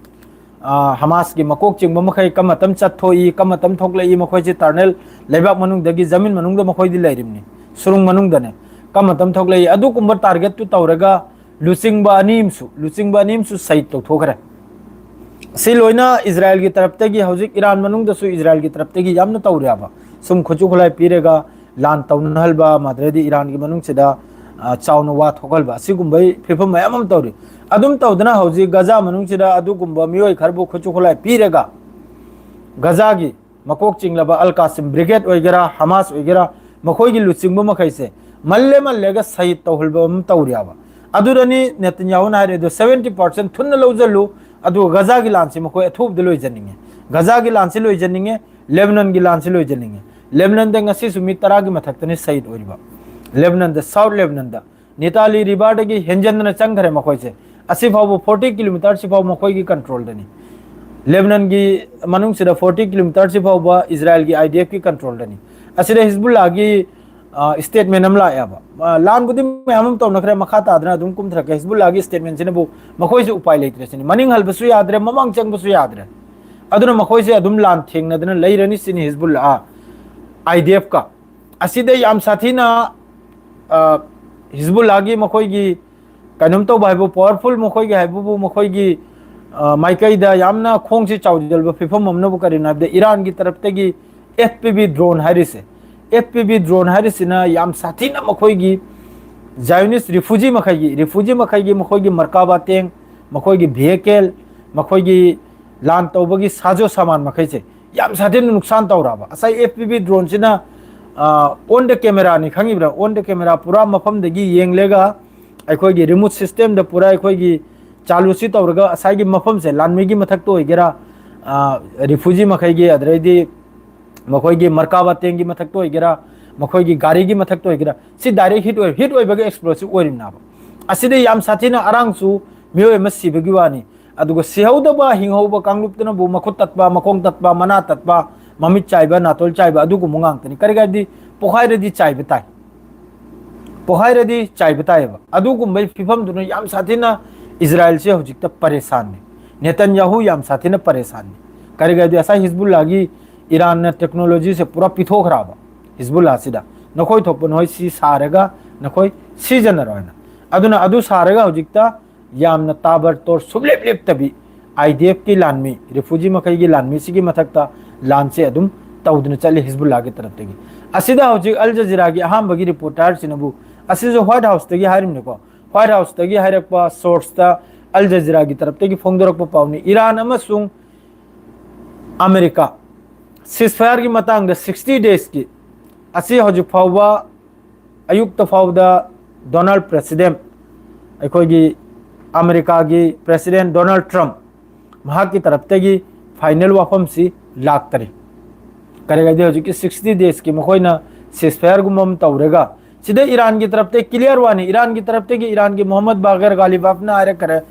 ꯑ, ꯍꯃꯥꯁꯀꯤ ꯃꯀꯣꯛ ꯆꯤꯡꯕ ꯃꯈꯩ ꯀꯔꯝꯕ ꯃꯇꯝ ꯆꯠꯊꯣꯛꯏ, ꯀꯔꯝꯕ ꯃꯇꯝ ꯊꯣꯛꯂꯛꯏ, ꯃꯈꯣꯏꯁꯤ tunnel, ꯂꯩꯕꯥꯛ ꯃꯅꯨꯡꯗꯒꯤ ꯖꯃꯤꯟ ꯃꯅꯨꯡꯗ ꯃꯈꯣꯏꯗꯤ ꯂꯩꯔꯤꯕꯅꯤ, ꯁꯨꯔꯨꯡ ꯃꯅꯨꯡꯗꯅꯦ꯫ ꯀꯔꯝꯕ ꯃꯇꯝ ꯊꯣꯛꯂꯛꯏ, ꯑꯗꯨꯒꯨꯝꯕ target ꯇꯨ ꯇꯧꯔꯒ ꯂꯨꯆꯤꯡꯕ ꯑꯅꯤ ꯑꯃꯁꯨ, ꯂꯨꯆꯤꯡꯕ ꯑꯅꯤ ꯑꯃꯁꯨ ꯁꯍꯤꯗ ꯇꯧꯊꯣꯛꯈ꯭ꯔꯦ꯫ ꯁꯤ ꯂꯣꯏꯅ ꯏꯁꯔꯥꯌꯦꯜꯒꯤ ꯇꯔꯞꯇꯒꯤ, ꯍꯧꯖꯤꯛ ꯏꯔꯥꯟ ꯃꯅꯨꯡꯗꯁꯨ ꯏꯁꯔꯥꯌꯦꯜꯒꯤ ꯇꯔꯞꯇꯒꯤ ꯌꯥꯝꯅ ꯇꯧꯔꯦꯕ꯫ ꯁꯨꯝ ꯈꯨꯠꯁꯨ ꯈꯨꯠꯂꯥꯏ ꯄꯤꯔꯒ ꯂꯥꯟ ꯇꯧꯅꯍꯜꯕ, ꯃꯗꯨꯗꯩꯗꯤ ꯏꯔꯥꯟꯒꯤ ꯃꯅꯨꯡꯁꯤꯗ, ꯑ, ꯆꯥꯎꯅ ꯋꯥ ꯊꯣꯛꯍꯜꯕ, ꯑꯁꯤꯒꯨꯝꯕꯒꯤ ꯐꯤꯕꯝ ꯃꯌꯥꯝ ꯑꯃ ꯇꯧꯔꯤ꯫ ꯑꯗꯨꯝ ꯇꯧꯗꯅ ꯍꯧꯖꯤꯛ ꯒꯖꯥ ꯃꯅꯨꯡꯁꯤꯗ ꯑꯗꯨꯒꯨꯝꯕ ꯃꯤꯑꯣꯏ ꯈꯔꯕꯨ ꯈꯨꯠꯁꯨ ꯈꯨꯠꯂꯥꯏ ꯄꯤꯔꯒ, ꯒꯖꯥꯒꯤ ꯃꯀꯣꯛ ꯆꯤꯡꯂꯕ ꯑꯜ ꯀꯥꯁꯤꯝ ꯕ꯭ꯔꯤꯒꯦꯗ ꯑꯣꯏꯒꯦꯔꯥ, ꯍꯃꯥꯁ ꯑꯣꯏꯒꯦꯔꯥ, ꯃꯈꯣꯏꯒꯤ ꯂꯨꯆꯤꯡꯕ ꯃꯈꯩꯁꯦ ꯃꯜꯂꯦ ꯃꯜꯂꯦꯒ ꯁꯍꯤꯗ ꯇꯧꯍꯜꯕ ꯑꯃ ꯇꯧꯔꯤꯕ꯫ ꯑꯗꯨꯗꯅꯤ ꯅꯦꯇꯟꯌꯥꯍꯨꯅ ꯍꯥꯏꯔꯦ, ꯑꯗꯨ seventy percent ꯊꯨꯅ ꯂꯧꯁꯤꯜꯂꯨ, ꯑꯗꯨꯒ ꯒꯖꯥꯒꯤ ꯂꯥꯟꯁꯤ ꯃꯈꯣꯏ ꯑꯊꯨꯕꯗ ꯂꯣꯏꯖꯅꯤꯡꯉꯦ꯫ ꯒꯖꯥꯒꯤ ꯂꯥꯟꯁꯤ ꯂꯣꯏꯖꯅꯤꯡꯉꯦ, ꯂꯦꯕꯅꯟꯒꯤ ꯂꯥꯟꯁꯤ ꯂꯣꯏꯖꯅꯤꯡꯉꯦ꯫ ꯂꯦꯕꯅꯟꯗ ꯉꯁꯤꯁꯨ ꯃꯤ ꯇꯔꯥꯒꯤ ꯃꯊꯛꯇꯅꯤ ꯁꯍꯤꯗ ꯑꯣꯏꯔꯤꯕ꯫ ꯂꯦꯕꯅꯟꯗ, ꯁꯥꯎꯠ ꯂꯦꯕꯅꯟꯗ, ꯅꯤꯇꯥꯂꯤ ꯔꯤꯚꯔꯗꯒꯤ ꯍꯦꯟꯖꯟꯗꯅ ꯆꯪꯈ꯭ꯔꯦ ꯃꯈꯣꯏꯁꯦ꯫ ꯑꯁꯤ ꯐꯥꯎꯕ forty kilometre ꯁꯤ ꯐꯥꯎ ꯃꯈꯣꯏꯒꯤ control ꯗꯅꯤ꯫ ꯂꯦꯕꯅꯟꯒꯤ ꯃꯅꯨꯡꯁꯤꯗ ꯐꯣꯔꯇꯤ ꯀꯤꯂꯣꯃꯤꯇꯔꯁꯤ ꯐꯥꯎꯕ ꯏꯖꯔꯥꯏꯜꯒꯤ ꯑꯥꯏ ꯗꯤ ꯑꯦꯐꯀꯤ ꯀꯟꯇ꯭ꯔꯣꯜꯗꯅꯤ꯫ ꯑꯁꯤꯗ ꯍꯤꯖꯕꯨꯜꯂꯥꯒꯤ ꯁ꯭ꯇꯦꯠꯃꯦꯟ ꯑꯃ ꯂꯥꯛꯑꯦꯕ꯫ ꯂꯥꯟꯕꯨꯗꯤ ꯃꯌꯥꯝ ꯑꯃ ꯇꯧꯅꯈ꯭ꯔꯦ, ꯃꯈꯥ ꯇꯥꯗꯅ ꯑꯗꯨꯝ ꯀꯨꯝꯊꯔꯛꯀꯦ꯫ ꯍꯤꯖꯕꯨꯜꯂꯥꯒꯤ ꯁ꯭ꯇꯦꯠꯃꯦꯟꯁꯤꯅꯕꯨ ꯃꯈꯣꯏꯁꯨ ꯎꯄꯥꯏ ꯂꯩꯇ꯭ꯔꯦ ꯁꯤꯅꯤ, ꯃꯅꯤꯡ ꯍꯜꯕꯁꯨ ꯌꯥꯗ꯭ꯔꯦ, ꯃꯃꯥꯡ ꯆꯪꯕꯁꯨ ꯌꯥꯗ꯭ꯔꯦ꯫ ꯑꯗꯨꯅ ꯃꯈꯣꯏꯁꯦ ꯑꯗꯨꯝ ꯂꯥꯟ ꯊꯦꯡꯅꯗꯅ ꯂꯩꯔꯅꯤ ꯁꯤꯅꯤ ꯍꯤꯖꯕꯨꯜꯂꯥ, ꯑꯥꯏ ꯗꯤ ꯑꯦꯐꯀ꯫ ꯑꯁꯤꯗ ꯌꯥꯝ ꯁꯥꯊꯤꯅ ꯍꯤꯖꯕꯨꯜꯂꯥꯒꯤ ꯃꯈꯣꯏꯒꯤ ꯀꯩꯅꯣꯝ ꯇꯧꯕ ꯍꯥꯏꯕꯨ, ꯄꯋꯥꯔꯐꯨꯜ ꯃꯈꯣꯏꯒꯤ ꯍꯥꯏꯕꯕꯨ, ꯃꯈꯣꯏꯒꯤ ꯃꯥꯏꯀꯩꯗ ꯌꯥꯝꯅ ꯈꯣꯡꯁꯤ ꯆꯥꯎꯖꯜꯕ ꯐꯤꯕꯝ ꯑꯃꯅꯕꯨ ꯀꯔꯤꯅꯣ ꯍꯥꯏꯕꯗ, ꯏꯔꯥꯟꯒꯤ ꯇꯔꯞꯇꯒꯤ ꯑꯦꯐ ꯄꯤ ꯚꯤ ꯗ꯭ꯔꯣꯟ ꯍꯥꯏꯔꯤꯁꯦ, ꯑꯦꯐ ꯄꯤ ꯚꯤ ꯗ꯭ꯔꯣꯟ ꯍꯥꯏꯔꯤꯁꯤꯅ ꯌꯥꯝ ꯁꯥꯊꯤꯅ ꯃꯈꯣꯏꯒꯤ ꯖꯥꯏꯌꯣꯅꯤꯁ ꯔꯤꯐꯨꯖꯤ ꯃꯈꯩꯒꯤ, ꯔꯤꯐꯨꯖꯤ ꯃꯈꯩꯒꯤ ꯃꯈꯣꯏꯒꯤ ꯃꯔꯀꯥꯕꯥ ꯇꯦꯡ, ꯃꯈꯣꯏꯒꯤ ꯚꯤꯍꯦꯀꯦꯜ, ꯃꯈꯣꯏꯒꯤ ꯂꯥꯟ ꯇꯧꯕꯒꯤ ꯁꯥꯖꯣ ꯁꯥꯃꯥꯟ ꯃꯈꯩꯁꯦ ꯌꯥꯝ ꯁꯥꯊꯤꯅ ꯅꯨꯡꯁꯥꯟ ꯇꯧꯔꯕ꯫ ꯉꯁꯥꯏ ꯑꯦꯐ ꯄꯤ ꯚꯤ ꯗ꯭ꯔꯣꯟꯁꯤꯅ ꯑꯣꯟ ꯗ ꯀꯦꯃꯦꯔꯥꯅꯤ, ꯈꯪꯉꯤꯕ꯭ꯔꯥ? ꯑꯣꯟ ꯗ ꯀꯦꯃꯦꯔꯥ ꯄꯨꯔꯥ ꯃꯐꯝꯗꯒꯤ ꯌꯦꯡꯂꯒ ꯑꯩꯈꯣꯏꯒꯤ ꯔꯤꯃꯣꯠ ꯁꯤꯁꯇꯦꯝꯗ ꯄꯨꯔꯥ ꯑꯩꯈꯣꯏꯒꯤ ꯆꯥꯂꯨꯁꯤ ꯇꯧꯔꯒ ꯉꯁꯥꯏꯒꯤ ꯃꯐꯝꯁꯦ, ꯂꯥꯟꯃꯤꯒꯤ ꯃꯊꯛꯇ ꯑꯣꯏꯒꯦꯔꯥ, ꯔꯤꯐꯨꯖꯤ ꯃꯈꯩꯒꯤ, ꯑꯗꯩꯗꯤ ꯃꯈꯣꯏꯒꯤ ꯃꯔꯀꯥꯕꯥ ꯇꯦꯡꯒꯤ ꯃꯊꯛꯇ ꯑꯣꯏꯒꯦꯔꯥ, ꯃꯈꯣꯏꯒꯤ ꯒꯥꯔꯤꯒꯤ ꯃꯊꯛꯇ ꯑꯣꯏꯒꯦꯔꯥ, ꯁꯤ ꯗꯥꯏꯔꯦꯛ ꯍꯤꯠ ꯑꯣꯏ, ꯍꯤꯠ ꯑꯣꯏꯕꯒꯤ ꯑꯦꯛꯁꯄ꯭ꯂꯣꯁꯤꯚ ꯑꯣꯏꯔꯤꯕꯅꯦꯕ꯫ ꯑꯁꯤꯗ ꯌꯥꯝ ꯁꯥꯊꯤꯅ ꯑꯔꯥꯡꯁꯨ ꯃꯤꯑꯣꯏ ꯑꯃ ꯁꯤꯕꯒꯤ ꯋꯥꯅꯤ꯫ ꯑꯗꯨꯒ ꯁꯤꯍꯧꯗꯕ, ꯍꯤꯡꯍꯧꯕ ꯀꯥꯡꯂꯨꯞꯇꯨꯅꯕꯨ ꯃꯈꯨꯠ ꯇꯠꯄ, ꯃꯈꯣꯡ ꯇꯠꯄ, ꯃꯅꯥ ꯇꯠꯄ, ꯃꯃꯤꯠ ꯆꯥꯏꯕ, ꯅꯥꯇꯣꯟ ꯆꯥꯏꯕ, ꯑꯗꯨꯒꯨꯝꯕ ꯉꯥꯛꯇꯅꯤ꯫ ꯀꯔꯤꯒꯤ ꯍꯥꯏꯕꯗꯤ ꯄꯣꯈꯥꯏꯔꯗꯤ ꯆꯥꯏꯕ ꯇꯥꯏ, ꯄꯣꯈꯥꯏꯔꯗꯤ ꯆꯥꯏꯕ ꯇꯥꯏꯌꯦꯕ꯫ ꯑꯗꯨꯒꯨꯝꯕꯒꯤ ꯐꯤꯕꯝꯗꯨꯅ ꯌꯥꯝ ꯁꯥꯊꯤꯅ ꯏꯖꯔꯥꯏꯜꯁꯦ ꯍꯧꯖꯤꯛꯇ ꯄꯔꯦꯁꯥꯟꯅꯤ꯫ ꯅꯦꯇꯟꯌꯥꯍꯨ ꯌꯥꯝ ꯁꯥꯊꯤꯅ ꯄꯔꯦꯁꯥꯟꯅꯤ꯫ ꯀꯔꯤꯒꯤ ꯍꯥꯏꯕꯗꯤ ꯉꯁꯥꯏ ꯍꯤꯖꯕꯨꯜꯂꯥꯒꯤ ꯏꯔꯥꯟꯅ ꯇꯦꯛꯅꯣꯂꯣꯖꯤꯁꯦ ꯄꯨꯔꯥ ꯄꯤꯊꯣꯛꯈ꯭ꯔꯕ꯫ ꯍꯤꯖꯕꯨꯜꯂꯥꯁꯤꯗ ꯅꯈꯣꯏ ꯊꯣꯛꯄ ꯅꯈꯣꯏ ꯁꯤ ꯁꯥꯔꯒ ꯅꯈꯣꯏ ꯁꯤꯖꯤꯟꯅꯔꯣ ꯍꯥꯏꯅ꯫ ꯑꯗꯨꯅ ꯑꯗꯨ ꯁꯥꯔꯒ ꯍꯧꯖꯤꯛꯇ ꯌꯥꯝꯅ ꯇꯥꯕꯔ ꯇꯣꯔ ꯁꯨꯡꯂꯦꯞ ꯂꯦꯞꯇꯕꯤ ꯑꯥꯏ ꯗꯤ ꯑꯦꯐꯀꯤ ꯂꯥꯟꯃꯤ, ꯔꯤꯐꯨꯖꯤ ꯃꯈꯩꯒꯤ ꯂꯥꯟꯃꯤꯁꯤꯒꯤ ꯃꯊꯛꯇ ꯂꯥꯟꯁꯦ ꯑꯗꯨꯝ ꯇꯧꯗꯨꯅ ꯆꯠꯂꯤ ꯍꯤꯖꯕꯨꯜꯂꯥꯒꯤ ꯇꯔꯞꯇꯒꯤ꯫ ꯑꯁꯤꯗ ꯍꯧꯖꯤꯛ ꯑꯜ ꯖꯖꯤꯔꯥꯒꯤ ꯑꯍꯥꯟꯕꯒꯤ ꯔꯤꯄꯣꯔꯇꯔꯁꯤꯅꯕꯨ, ꯑꯁꯤꯁꯨ ꯋꯥꯏꯠ ꯍꯥꯎꯁꯇꯒꯤ ꯍꯥꯏꯔꯤꯕꯅꯤꯀꯣ, ꯋꯥꯏꯠ ꯍꯥꯎꯁꯇꯒꯤ ꯍꯥꯏꯔꯛꯄ ꯁꯣꯔꯁꯇ ꯑꯜ ꯖꯖꯤꯔꯥꯒꯤ ꯇꯔꯞꯇꯒꯤ ꯐꯣꯡꯗꯣꯔꯛꯄ ꯄꯥꯎꯅꯤ꯫ ꯏꯔꯥꯟ ꯑꯃꯁꯨꯡ ꯑꯃꯦꯔꯤꯀꯥ ꯁꯤꯁꯐꯥꯌꯔꯒꯤ ꯃꯇꯥꯡꯗ ꯁꯤꯛꯁꯇꯤ ꯗꯦꯖꯀꯤ ꯑꯁꯤ ꯍꯧꯖꯤꯛ ꯐꯥꯎꯕ ꯑꯌꯨꯛꯇ ꯐꯥꯎꯕꯗ ꯗꯣꯅꯥꯜꯗ ꯄ꯭ꯔꯦꯁꯤꯗꯦꯟ, ꯑꯩꯈꯣꯏꯒꯤ ꯑꯃꯦꯔꯤꯀꯥꯒꯤ ꯄ꯭ꯔꯦꯁꯤꯗꯦꯟ ꯗꯣꯅꯥꯜꯗ ꯇ꯭ꯔꯝꯞ, ꯃꯍꯥꯛꯀꯤ ꯇꯔꯞꯇꯒꯤ ꯐꯥꯏꯅꯦꯜ ꯋꯥꯐꯝꯁꯤ ꯂꯥꯛꯇꯔꯤ꯫ ꯀꯔꯤꯒꯤꯗꯤ ꯍꯧꯖꯤꯛꯀꯤ ꯁꯤꯛꯁꯇꯤ ꯗꯦꯖꯀꯤ ꯃꯈꯣꯏꯅ ꯁꯤꯁꯐꯥꯌꯔꯒꯨꯝꯕ ꯑꯃ ꯇꯧꯔꯒ, ꯁꯤꯗ ꯏꯔꯥꯟꯒꯤ ꯇꯔꯞꯇꯒꯤ ꯀ꯭ꯂꯤꯌꯥꯔ ꯋꯥꯅꯤ, ꯏꯔꯥꯟꯒꯤ ꯇꯔꯞꯇꯒꯤ ꯏꯔꯥꯟꯒꯤ ꯃꯣꯍꯝꯃꯗ ꯕꯥꯒꯔ ꯒꯥꯂꯤꯕꯥꯐꯅ ꯍꯥꯏꯔꯛꯈ꯭ꯔꯦ,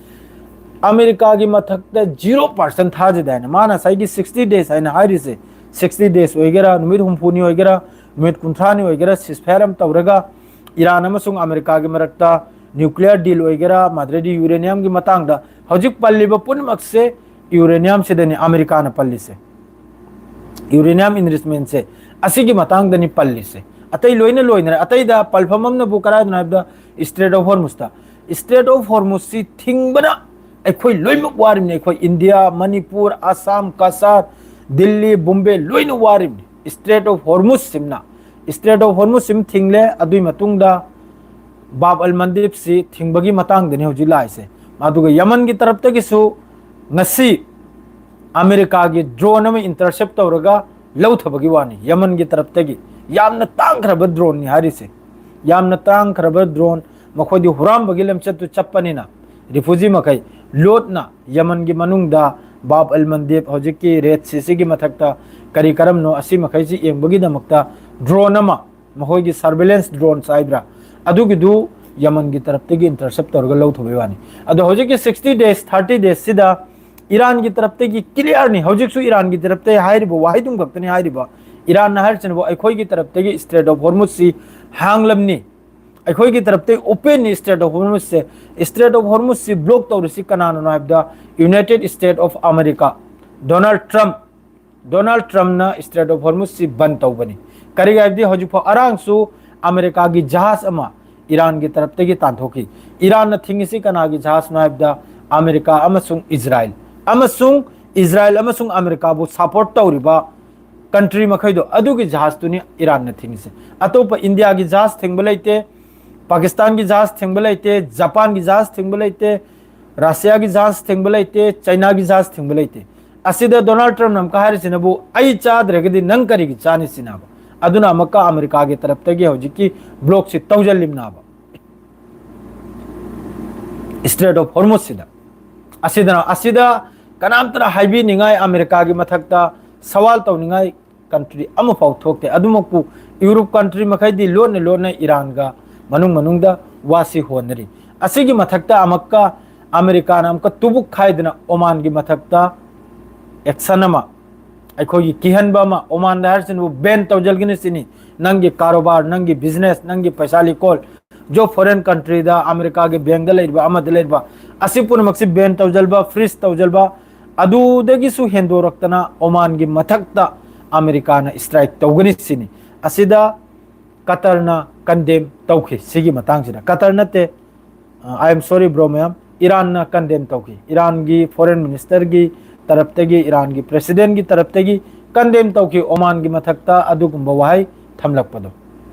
ꯑꯃꯦꯔꯤꯀꯥꯒꯤ ꯃꯊꯛꯇ zero percent ꯊꯥꯖꯗꯦ ꯍꯥꯏꯅ ꯃꯥꯅ ꯉꯁꯥꯏꯒꯤ sixty days ꯍꯥꯏꯅ ꯍꯥꯏꯔꯤꯁꯦ, sixty days ꯑꯣꯏꯒꯦꯔꯥ, ꯅꯨꯃꯤꯠ ꯍꯨꯝꯐꯨꯅꯤ ꯑꯣꯏꯒꯦꯔꯥ, ꯅꯨꯃꯤꯠ ꯀꯨꯟꯊ꯭ꯔꯥꯅꯤ ꯑꯣꯏꯒꯦꯔꯥ, ceasefire ꯑꯃ ꯇꯧꯔꯒ ꯏꯔꯥꯟ ꯑꯃꯁꯨꯡ ꯑꯃꯦꯔꯤꯀꯥꯒꯤ ꯃꯔꯛꯇ nuclear deal ꯑꯣꯏꯒꯦꯔꯥ, ꯃꯗꯨꯗꯩꯗꯤ uraniumꯒꯤ ꯃꯇꯥꯡꯗ ꯍꯧꯖꯤꯛ ꯄꯜꯂꯤꯕ ꯄꯨꯝꯅꯃꯛꯁꯦ uraniumꯁꯤꯗꯅꯤ ꯑꯃꯦꯔꯤꯀꯥꯅ ꯄꯜꯂꯤꯁꯦ꯫ Uranium enrichmentꯁꯦ ꯑꯁꯤꯒꯤ ꯃꯇꯥꯡꯗꯅꯤ ꯄꯜꯂꯤꯁꯦ꯫ ꯑꯇꯩ ꯂꯣꯏꯅ ꯂꯣꯏꯅꯔꯦ꯫ ꯑꯇꯩꯗ ꯄꯜꯐꯝ ꯑꯃꯅꯕꯨ ꯀꯗꯥꯏꯗꯅꯣ ꯍꯥꯏꯕꯗ Strait of Hormuzꯇ꯫ Strait of Hormuzꯁꯤ ꯊꯤꯡꯕꯅ ꯑꯩꯈꯣꯏ ꯂꯣꯏꯅꯃꯛ ꯋꯥꯔꯤꯕꯅꯤ꯫ ꯑꯩꯈꯣꯏ ꯏꯟꯗꯤꯌꯥ, ꯃꯅꯤꯄꯨꯔ, ꯑꯁꯥꯝ, ꯀꯁꯥꯔ, ꯗꯤꯜꯂꯤ, ꯕꯣꯝꯕꯦ ꯂꯣꯏꯅ ꯋꯥꯔꯤꯕꯅꯤ꯫ Strait of Hormuzꯁꯤꯝꯅ, Strait of Hormuzꯁꯤꯝ ꯊꯤꯡꯂꯦ꯫ ꯑꯗꯨꯒꯤ ꯃꯇꯨꯡꯗ ꯕꯥꯕ ꯑꯜ ꯃꯟꯗꯤꯞꯁꯤ ꯊꯤꯡꯕꯒꯤ ꯃꯇꯥꯡꯗꯅꯤ ꯍꯧꯖꯤꯛ ꯂꯥꯛꯏꯁꯦ꯫ ꯑꯗꯨꯒ ꯌꯃꯟꯒꯤ ꯇꯔꯞꯇꯒꯤꯁꯨ ꯉꯁꯤ ꯑꯃꯦꯔꯤꯀꯥꯒꯤ drone ꯑꯃ intercept ꯇꯧꯔꯒ ꯂꯧꯊꯕꯒꯤ ꯋꯥꯅꯤ꯫ ꯌꯃꯟꯒꯤ ꯇꯔꯞꯇꯒꯤ ꯌꯥꯝꯅ ꯇꯥꯡꯈ꯭ꯔꯕ droneꯅꯤ ꯍꯥꯏꯔꯤꯁꯦ꯫ ꯌꯥꯝꯅ ꯇꯥꯡꯈ꯭ꯔꯕ drone, ꯃꯈꯣꯏꯗꯤ ꯍꯨꯔꯥꯟꯕꯒꯤ ꯂꯝꯆꯠꯇꯨ ꯆꯠꯄꯅꯤꯅ refugee ꯃꯈꯩ ꯂꯣꯠꯅ ꯌꯃꯟꯒꯤ ꯃꯅꯨꯡꯗ ꯕꯥꯕ ꯑꯜ ꯃꯟꯗꯤꯞ, ꯍꯧꯖꯤꯛꯀꯤ Red Seaꯁꯤꯒꯤ ꯃꯊꯛꯇ ꯀꯔꯤ ꯀꯔꯝꯅꯣ ꯑꯁꯤ ꯃꯈꯩꯁꯤ ꯌꯦꯡꯕꯒꯤꯗꯃꯛꯇ drone ꯑꯃ, ꯃꯈꯣꯏꯒꯤ surveillance drones ꯍꯥꯏꯕ꯭ꯔꯥ, ꯑꯗꯨꯒꯤꯗꯨ ꯌꯃꯟꯒꯤ ꯇꯔꯞꯇꯒꯤ intercept ꯇꯧꯔꯒ ꯂꯧꯊꯕꯩ ꯋꯥꯅꯤ꯫ ꯑꯗꯣ ꯍꯧꯖꯤꯛꯀꯤ sixty days, thirty daysꯁꯤꯗ ꯏꯔꯥꯟꯒꯤ ꯇꯔꯞꯇꯒꯤ clearꯅꯤ꯫ ꯍꯧꯖꯤꯛꯁꯨ ꯏꯔꯥꯟꯒꯤ ꯇꯔꯞꯇꯒꯤ ꯍꯥꯏꯔꯤꯕ ꯋꯥꯍꯩꯗꯨꯝ ꯈꯛꯇꯅꯤ ꯍꯥꯏꯔꯤꯕ꯫ ꯏꯔꯥꯟꯅ ꯍꯥꯏꯔꯤꯁꯤꯅꯕꯨ ꯑꯩꯈꯣꯏꯒꯤ ꯇꯔꯞꯇꯒꯤ Strait of Hormuzꯁꯤ ꯍꯥꯡꯂꯝꯅꯤ, ꯑꯩꯈꯣꯏꯒꯤ ꯇꯔꯞꯇꯒꯤ openꯅꯤ Strait of Hormuzꯁꯦ꯫ Strait of Hormuzꯁꯤ block ꯇꯧꯔꯤꯁꯤ ꯀꯅꯥꯅꯅꯣ ꯍꯥꯏꯕꯗ United States of America, Donald Trump꯫ Donald Trumpꯅ Strait of Hormuzꯁꯤ ꯕꯟ ꯇꯧꯕꯅꯤ꯫ ꯀꯔꯤꯒꯤ ꯍꯥꯏꯕꯗꯤ ꯍꯧꯖꯤꯛꯐꯥꯎ ꯑꯔꯥꯡꯁꯨ ꯑꯃꯦꯔꯤꯀꯥꯒꯤ ꯖꯍꯥꯖ ꯑꯃ ꯏꯔꯥꯟꯒꯤ ꯇꯔꯞꯇꯒꯤ ꯇꯥꯟꯊꯣꯛꯈꯤ꯫ ꯏꯔꯥꯟꯅ ꯊꯤꯡꯉꯤꯁꯤ ꯀꯅꯥꯒꯤ ꯖꯍꯥꯖꯅꯣ ꯍꯥꯏꯕꯗ ꯑꯃꯦꯔꯤꯀꯥ ꯑꯃꯁꯨꯡ ꯏꯖꯔꯥꯏꯜ, ꯑꯃꯁꯨꯡ ꯏꯖꯔꯥꯏꯜ ꯑꯃꯁꯨꯡ ꯑꯃꯦꯔꯤꯀꯥꯕꯨ support ꯇꯧꯔꯤꯕ country ꯃꯈꯩꯗꯣ, ꯑꯗꯨꯒꯤ ꯖꯍꯥꯖꯇꯨꯅꯤ ꯏꯔꯥꯟꯅ ꯊꯤꯡꯉꯤꯁꯦ꯫ ꯑꯇꯣꯞꯄ ꯏꯟꯗꯤꯌꯥꯒꯤ ꯖꯍꯥꯖ ꯊꯤꯡꯕ ꯂꯩꯇꯦ, ꯄꯥꯀꯤꯁꯇꯥꯟꯒꯤ ꯖꯍꯥꯖ ꯊꯤꯡꯕ ꯂꯩꯇꯦ, ꯖꯄꯥꯟꯒꯤ ꯖꯍꯥꯖ ꯊꯤꯡꯕ ꯂꯩꯇꯦ, ꯔꯁꯤꯌꯥꯒꯤ ꯖꯍꯥꯖ ꯊꯤꯡꯕ ꯂꯩꯇꯦ, ꯆꯩꯅꯥꯒꯤ ꯖꯍꯥꯖ ꯊꯤꯡꯕ ꯂꯩꯇꯦ꯫ ꯑꯁꯤꯗ Donald Trumpꯅ ꯑꯃꯨꯛꯀ ꯍꯥꯏꯔꯤꯁꯤꯅꯕꯨ, "ꯑꯩ ꯆꯥꯗ꯭ꯔꯒꯗꯤ ꯅꯪ ꯀꯔꯤꯒꯤ ꯆꯥꯅꯤ?" ꯁꯤꯅꯕ꯫ ꯑꯗꯨꯅ ꯑꯃꯨꯛꯀ ꯑꯃꯦꯔꯤꯀꯥꯒꯤ ꯇꯔꯞꯇꯒꯤ ꯍꯧꯖꯤꯛꯀꯤ blockꯁꯤ ꯇꯧꯁꯤꯜꯂꯤꯕꯅꯦꯕ꯫ Strait of Hormuzꯁꯤꯗ꯫ ꯑꯁꯤꯗꯅ, ꯑꯁꯤꯗ ꯀꯅꯥꯝꯇꯅ ꯍꯥꯏꯕꯤꯅꯤꯡꯉꯥꯏ, ꯑꯃꯦꯔꯤꯀꯥꯒꯤ ꯃꯊꯛꯇ ꯁꯋꯥꯜ ꯇꯧꯅꯤꯡꯉꯥꯏ country ꯑꯃꯐꯥꯎ ꯊꯣꯛꯇꯦ꯫ ꯑꯗꯨꯃꯛꯄꯨ Europe country ꯃꯈꯩꯗꯤ ꯂꯣꯟꯅ ꯂꯣꯟꯅ ꯏꯔꯥꯟꯒ ꯃꯅꯨꯡ ꯃꯅꯨꯡꯗ ꯋꯥꯁꯤ ꯍꯣꯟꯅꯔꯤ꯫ ꯑꯁꯤꯒꯤ ꯃꯊꯛꯇ ꯑꯃꯨꯛꯀ ꯑꯃꯦꯔꯤꯀꯥꯅ ꯑꯃꯨꯛꯀ ꯇꯨꯕꯨꯛ ꯈꯥꯏꯗꯅ ꯑꯣꯃꯥꯟꯒꯤ ꯃꯊꯛꯇ action ꯑꯃ, ꯑꯩꯈꯣꯏꯒꯤ ꯀꯤꯍꯟꯕ ꯑꯃ, ꯑꯣꯃꯥꯟꯗ ꯍꯥꯏꯔꯤꯁꯤꯅꯕꯨ ban ꯇꯧꯖꯜꯒꯅꯤ ꯁꯤꯅꯤ꯫ ꯅꯪꯒꯤ ꯀꯥꯔꯣꯕꯥꯔ, ꯅꯪꯒꯤ business, ꯅꯪꯒꯤ ꯄꯩꯁꯥ ꯂꯤꯀꯣꯜ, ꯖꯣ foreign countryꯗ, ꯑꯃꯦꯔꯤꯀꯥꯒꯤ bankꯗ ꯂꯩꯔꯤꯕ, ꯑꯃꯗ ꯂꯩꯔꯤꯕ, ꯑꯁꯤ ꯄꯨꯝꯅꯃꯛꯁꯤ ban ꯇꯧꯖꯜꯕ, freeze ꯇꯧꯖꯜꯕ, ꯑꯗꯨꯗꯒꯤꯁꯨ ꯍꯦꯟꯗꯣꯔꯛꯇꯅ ꯑꯣꯃꯥꯟꯒꯤ ꯃꯊꯛꯇ ꯑꯃꯦꯔꯤꯀꯥꯅ strike ꯇꯧꯒꯅꯤ ꯁꯤꯅꯤ꯫ ꯑꯁꯤꯗ ꯀꯇꯔꯅ condemn ꯇꯧꯈꯤ꯫ ꯁꯤꯒꯤ ꯃꯇꯥꯡꯁꯤꯗ ꯀꯇꯔ ꯅꯠꯇꯦ, I am sorry bro ꯃꯌꯥꯝ, ꯏꯔꯥꯟꯅ condemn ꯇꯧꯈꯤ꯫ ꯏꯔꯥꯟꯒꯤ foreign ministerꯒꯤ ꯇꯔꯞꯇꯒꯤ, ꯏꯔꯥꯟꯒꯤ presidentꯒꯤ ꯇꯔꯞꯇꯒꯤ condemn ꯇꯧꯈꯤ ꯑꯣꯃꯥꯟꯒꯤ ꯃꯊꯛꯇ ꯑꯗꯨꯒꯨꯝꯕ ꯋꯥꯍꯩ ꯊꯝꯂꯛꯄꯗꯣ꯫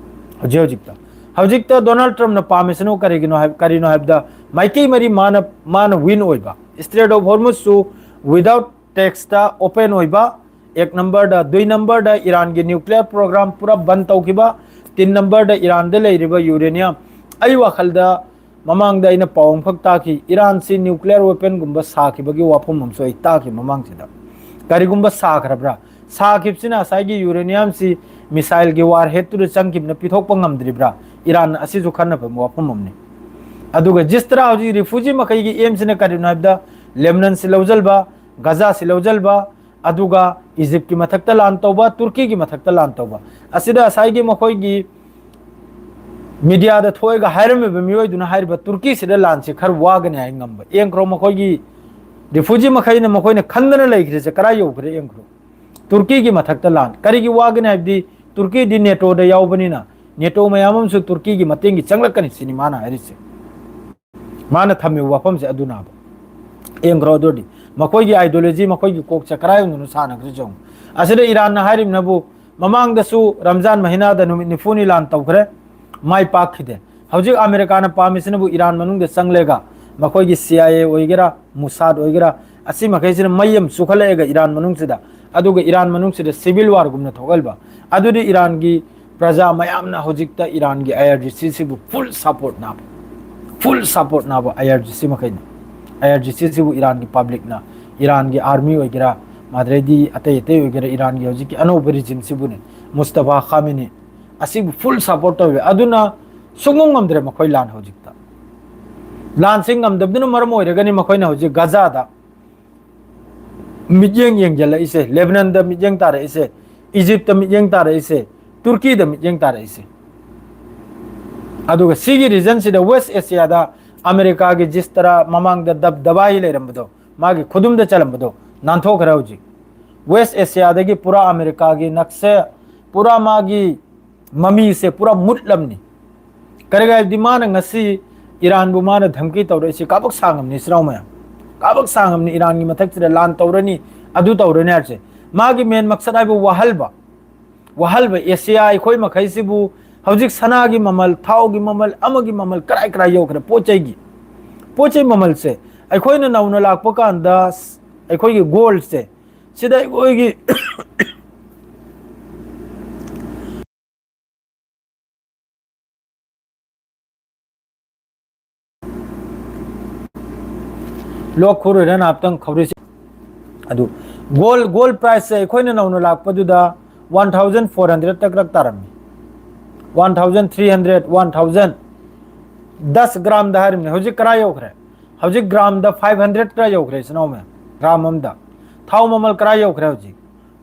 ꯍꯧꯖꯤꯛ ꯍꯧꯖꯤꯛꯇ ꯍꯧꯖꯤꯛꯇ ꯗꯣꯅꯥꯜꯗ ꯇ꯭ꯔꯝꯞꯅ ꯄꯥꯝꯃꯤꯁꯤꯅ ꯀꯔꯤꯒꯤꯅꯣ ꯍꯥꯏ ꯀꯔꯤꯅꯣ ꯍꯥꯏꯕꯗ, ꯃꯥꯏꯀꯩ ꯃꯔꯤ ꯃꯥꯅ ꯃꯥꯅ win ꯑꯣꯏꯕ, Strait of Hormuzꯁꯨ without taxꯇ open ꯑꯣꯏꯕ, ꯑꯦꯛ ꯅꯝꯕꯔꯗ꯫ ꯗꯨꯏ ꯅꯝꯕꯔꯗ ꯏꯔꯥꯟꯒꯤ nuclear program ꯄꯨꯔꯥ ꯕꯟ ꯇꯧꯈꯤꯕ꯫ ꯇꯤꯟ ꯅꯝꯕꯔꯗ ꯏꯔꯥꯟꯗ ꯂꯩꯔꯤꯕ uranium꯫ ꯑꯩ ꯋꯥꯈꯜꯗ ꯃꯃꯥꯡꯗ ꯑꯩꯅ ꯄꯥꯎ ꯑꯃꯈꯛ ꯇꯥꯈꯤ, ꯏꯔꯥꯟꯁꯤ nuclear weaponꯒꯨꯝꯕ ꯁꯥꯈꯤꯕꯒꯤ ꯋꯥꯐꯝ ꯑꯃꯁꯨ ꯑꯩ ꯇꯥꯈꯤ ꯃꯃꯥꯡꯁꯤꯗ꯫ ꯀꯔꯤꯒꯨꯝꯕ ꯁꯥꯈ꯭ꯔꯕ꯭ꯔꯥ? ꯁꯥꯈꯤꯕꯁꯤꯅ ꯉꯁꯥꯏꯒꯤ uraniumꯁꯤ missileꯒꯤ warheadꯇꯨꯗ ꯆꯪꯈꯤꯕꯅ ꯄꯤꯊꯣꯛꯄ ꯉꯝꯗ꯭ꯔꯤꯕ꯭ꯔꯥ? ꯏꯔꯥꯟ ꯑꯁꯤꯁꯨ ꯈꯟꯅꯕ ꯋꯥꯐꯝ ꯑꯃꯅꯤ꯫ ꯑꯗꯨꯒ ꯖꯤꯁꯇ꯭ꯔꯥ ꯍꯧꯖꯤꯛ refugee ꯃꯈꯩꯒꯤ aimꯁꯤꯅ ꯀꯔꯤꯅꯣ ꯍꯥꯏꯕꯗ, Lebanonꯁꯤ ꯂꯧꯁꯤꯟꯕ, ꯒꯖꯥꯁꯤ ꯂꯧꯁꯤꯟꯕ, ꯑꯗꯨꯒ ꯏꯖꯤꯞꯀꯤ ꯃꯊꯛꯇ ꯂꯥꯟ ꯇꯧꯕ, ꯇꯨꯔꯀꯤꯒꯤ ꯃꯊꯛꯇ ꯂꯥꯟ ꯇꯧꯕ꯫ ꯑꯁꯤꯗ ꯉꯁꯥꯏꯒꯤ ꯃꯈꯣꯏꯒꯤ mediaꯗ ꯊꯣꯛꯑꯒ ꯍꯥꯏꯔꯝꯃꯤꯕ ꯃꯤꯑꯣꯏꯗꯨꯅ ꯍꯥꯏꯔꯤꯕ ꯇꯨꯔꯀꯤꯁꯤꯗ ꯂꯥꯟꯁꯤ ꯈꯔ ꯋꯥꯒꯅꯤ ꯍꯥꯏ ꯉꯝꯕ꯫ ꯌꯦꯡꯈ꯭ꯔꯣ, ꯃꯈꯣꯏꯒꯤ refugee ꯃꯈꯩꯅ ꯃꯈꯣꯏꯅ ꯈꯟꯗꯅ ꯂꯩꯈ꯭ꯔꯤꯁꯦ ꯀꯔꯥꯏ ꯌꯧꯈ꯭ꯔꯦ ꯌꯦꯡꯈ꯭ꯔꯣ꯫ ꯇꯨꯔꯀꯤꯒꯤ ꯃꯊꯛꯇ ꯂꯥꯟ꯫ ꯀꯔꯤꯒꯤ ꯋꯥꯒꯅꯤ ꯍꯥꯏꯕꯗꯤ ꯇꯨꯔꯀꯤꯗꯤ NATOꯗ ꯌꯥꯎꯕꯅꯤꯅ, NATO ꯃꯌꯥꯝ ꯑꯃꯁꯨ ꯇꯨꯔꯀꯤꯒꯤ ꯃꯇꯦꯡꯒꯤ ꯆꯪꯂꯛꯀꯅꯤ ꯁꯤꯅꯤ ꯃꯥꯅ ꯍꯥꯏꯔꯤꯁꯦ꯫ ꯃꯥꯅ ꯊꯝꯃꯤꯕ ꯋꯥꯐꯝꯁꯦ ꯑꯗꯨꯅꯦꯕ꯫ ꯌꯦꯡꯈ꯭ꯔꯣ ꯑꯗꯨꯗꯤ꯫ ꯃꯈꯣꯏꯒꯤ ideology, ꯃꯈꯣꯏꯒꯤ ꯀꯣꯛꯁꯦ ꯀꯔꯥꯏꯔꯣꯝꯗꯅꯣ ꯁꯥꯟꯅꯈ꯭ꯔꯤꯁꯦ ꯌꯦꯡꯉꯨ꯫ ꯑꯁꯤꯗ ꯏꯔꯥꯟꯅ ꯍꯥꯏꯔꯤꯕꯅꯕꯨ, ꯃꯃꯥꯡꯗꯁꯨ ꯔꯝꯖꯥꯟ ꯃꯍꯤꯅꯥꯗ ꯅꯨꯃꯤꯠ ꯅꯤꯐꯨꯅꯤ ꯂꯥꯟ ꯇꯧꯈ꯭ꯔꯦ, ꯃꯥꯏ ꯄꯥꯛꯈꯤꯗꯦ꯫ ꯍꯧꯖꯤꯛ ꯑꯃꯦꯔꯤꯀꯥꯅ ꯄꯥꯝꯃꯤꯁꯤꯅꯕꯨ ꯏꯔꯥꯟ ꯃꯅꯨꯡꯗ ꯆꯪꯂꯒ ꯃꯈꯣꯏꯒꯤ CIA ꯑꯣꯏꯒꯦꯔꯥ, ꯃꯨꯁꯥꯗ ꯑꯣꯏꯒꯦꯔꯥ, ꯑꯁꯤ ꯃꯈꯩꯁꯤꯅ ꯃꯩ ꯑꯃ ꯆꯨꯈꯠꯂꯛꯑꯒ ꯏꯔꯥꯟ ꯃꯅꯨꯡꯁꯤꯗ, ꯑꯗꯨꯒ ꯏꯔꯥꯟ ꯃꯅꯨꯡꯁꯤꯗ civil warꯒꯨꯝꯅ ꯊꯣꯛꯍꯟꯕ꯫ ꯑꯗꯨꯗꯤ ꯏꯔꯥꯟꯒꯤ ꯄ꯭ꯔꯖꯥ ꯃꯌꯥꯝꯅ ꯍꯧꯖꯤꯛꯇ ꯏꯔꯥꯟꯒꯤ IRGCꯁꯤꯕꯨ full supportꯅꯦꯕ꯫ Full supportꯅꯦꯕ IRGC ꯃꯈꯩꯅ꯫ IRGCꯁꯤꯕꯨ ꯏꯔꯥꯟꯒꯤ publicꯅ, ꯏꯔꯥꯟꯒꯤ army ꯑꯣꯏꯒꯦꯔꯥ, ꯑꯗꯩꯗꯤ ꯑꯇꯩ ꯑꯇꯩ ꯑꯣꯏꯒꯦꯔꯥ, ꯏꯔꯥꯟꯒꯤ ꯍꯧꯖꯤꯛꯀꯤ ꯑꯅꯧꯕ regimeꯁꯤꯕꯨꯅꯦ, ꯃꯨꯁꯇꯐꯥ ꯈꯥꯃꯤꯅꯤ, ꯑꯁꯤꯕꯨ full support ꯇꯧꯋꯦ꯫ ꯑꯗꯨꯅ ꯁꯨꯡꯉꯝ ꯉꯝꯗ꯭ꯔꯦ ꯃꯈꯣꯏ ꯂꯥꯟ ꯍꯧꯖꯤꯛꯇ꯫ ꯂꯥꯟꯁꯤ ꯉꯝꯗꯕꯗꯨꯅ ꯃꯔꯝ ꯑꯣꯏꯔꯒꯅꯤ ꯃꯈꯣꯏꯅ ꯍꯧꯖꯤꯛ ꯒꯖꯥꯗ ꯃꯤꯠꯌꯦꯡ ꯌꯦꯡꯁꯤꯜꯂꯛꯏꯁꯦ, ꯂꯦꯕꯅꯟꯗ ꯃꯤꯠꯌꯦꯡ ꯇꯥꯔꯛꯏꯁꯦ, ꯏꯖꯤꯞꯇ ꯃꯤꯠꯌꯦꯡ ꯇꯥꯔꯛꯏꯁꯦ, ꯇꯨꯔꯀꯤꯗ ꯃꯤꯠꯌꯦꯡ ꯇꯥꯔꯛꯏꯁꯦ꯫ ꯑꯗꯨꯒ ꯁꯤꯒꯤ ꯔꯤꯖꯟꯁꯤꯗ ꯋꯦꯁ ꯑꯦꯁꯤꯌꯥꯗ ꯑꯃꯦꯔꯤꯀꯥꯒꯤ ꯖꯤꯁꯇꯔꯥ ꯃꯃꯥꯡꯗ ꯗꯕ ꯗꯕꯥꯏ ꯂꯩꯔꯝꯕꯗꯣ, ꯃꯥꯒꯤ ꯈꯨꯗꯨꯝꯗ ꯆꯜꯂꯝꯕꯗꯣ ꯅꯥꯟꯊꯣꯛꯈ꯭ꯔꯦ ꯍꯧꯖꯤꯛ꯫ ꯋꯦꯁ ꯑꯦꯁꯤꯌꯥꯗꯒꯤ ꯄꯨꯔꯥ ꯑꯃꯦꯔꯤꯀꯥꯒꯤ ꯅꯛꯁꯦ, ꯄꯨꯔꯥ ꯃꯥꯒꯤ ꯃꯃꯤꯁꯦ ꯄꯨꯔꯥ ꯃꯨꯠꯂꯝꯅꯤ꯫ ꯀꯔꯤꯒꯤꯅꯣ ꯍꯥꯏꯕꯗꯤ ꯃꯥꯅ ꯉꯁꯤ ꯏꯔꯥꯟꯕꯨ ꯃꯥꯅ ꯙꯝꯀꯤ ꯇꯧꯔꯛꯏꯁꯤ ꯀꯥꯕꯛ ꯁꯥꯡꯉꯝꯅꯤ, ꯏꯆꯤꯟ ꯏꯅꯥꯎ ꯃꯌꯥꯝ꯫ ꯀꯥꯕꯛ ꯁꯥꯡꯉꯝꯅꯤ ꯏꯔꯥꯟꯒꯤ ꯃꯊꯛꯁꯤꯗ ꯂꯥꯟ ꯇꯧꯔꯅꯤ, ꯑꯗꯨ ꯇꯧꯔꯅꯤ ꯍꯥꯏꯕꯁꯦ꯫ ꯃꯥꯒꯤ ꯃꯦꯟ ꯃꯛꯁꯠ ꯍꯥꯏꯕꯨ ꯋꯥꯍꯜꯕ, ꯋꯥꯍꯜꯕ꯫ ꯑꯦꯁꯤꯌꯥ ꯑꯩꯈꯣꯏ ꯃꯈꯩꯁꯤꯕꯨ ꯍꯧꯖꯤꯛ ꯁꯅꯥꯒꯤ ꯃꯃꯜ, ꯊꯥꯎꯒꯤ ꯃꯃꯜ, ꯑꯃꯒꯤ ꯃꯃꯜ ꯀꯔꯥꯏ ꯀꯔꯥꯏ ꯌꯧꯈ꯭ꯔꯦ? ꯄꯣꯠ ꯆꯩꯒꯤ, ꯄꯣꯠ ꯆꯩ ꯃꯃꯜꯁꯦ ꯑꯩꯈꯣꯏꯅ ꯅꯧꯅ ꯂꯥꯛꯄ ꯀꯥꯟꯗ ꯑꯩꯈꯣꯏꯒꯤ ꯒꯣꯜꯁꯦ ꯁꯤꯗ ꯑꯩꯈꯣꯏꯒꯤ ꯂꯣꯛ ꯈꯨꯔꯣꯏꯗꯅ ꯉꯥꯏꯍꯥꯛꯇꯪ ꯈꯧꯔꯤꯁꯦ꯫ ꯑꯗꯨ ꯒꯣꯜ, ꯒꯣꯜ ꯄ꯭ꯔꯥꯏꯁꯁꯦ ꯑꯩꯈꯣꯏꯅ ꯅꯧꯅ ꯂꯥꯛꯄꯗꯨꯗ ꯋꯥꯟ ꯊꯥꯎꯖꯟ ꯐꯣꯔ ꯍꯟꯗ꯭ꯔꯦꯗ ꯇꯛ ꯇꯛ ꯇꯥꯔꯝꯃꯤ꯫ One thousand three hundred, one thousand, ꯗꯁ ꯒ꯭ꯔꯥꯝꯗ ꯍꯥꯏꯔꯤꯕꯅꯤ꯫ ꯍꯧꯖꯤꯛ ꯀꯔꯥꯏ ꯌꯧꯈ꯭ꯔꯦ? ꯍꯧꯖꯤꯛ ꯒ꯭ꯔꯥꯝꯗ ꯐꯥꯏꯚ ꯍꯟꯗ꯭ꯔꯦꯗ ꯀꯔꯥꯏ ꯌꯧꯈ꯭ꯔꯦ, ꯏꯆꯤꯟ ꯏꯅꯥꯎ ꯃꯌꯥꯝ? ꯒ꯭ꯔꯥꯝ ꯑꯃꯗ꯫ ꯊꯥꯎ ꯃꯃꯜ ꯀꯔꯥꯏ ꯌꯧꯈ꯭ꯔꯦ ꯍꯧꯖꯤꯛ?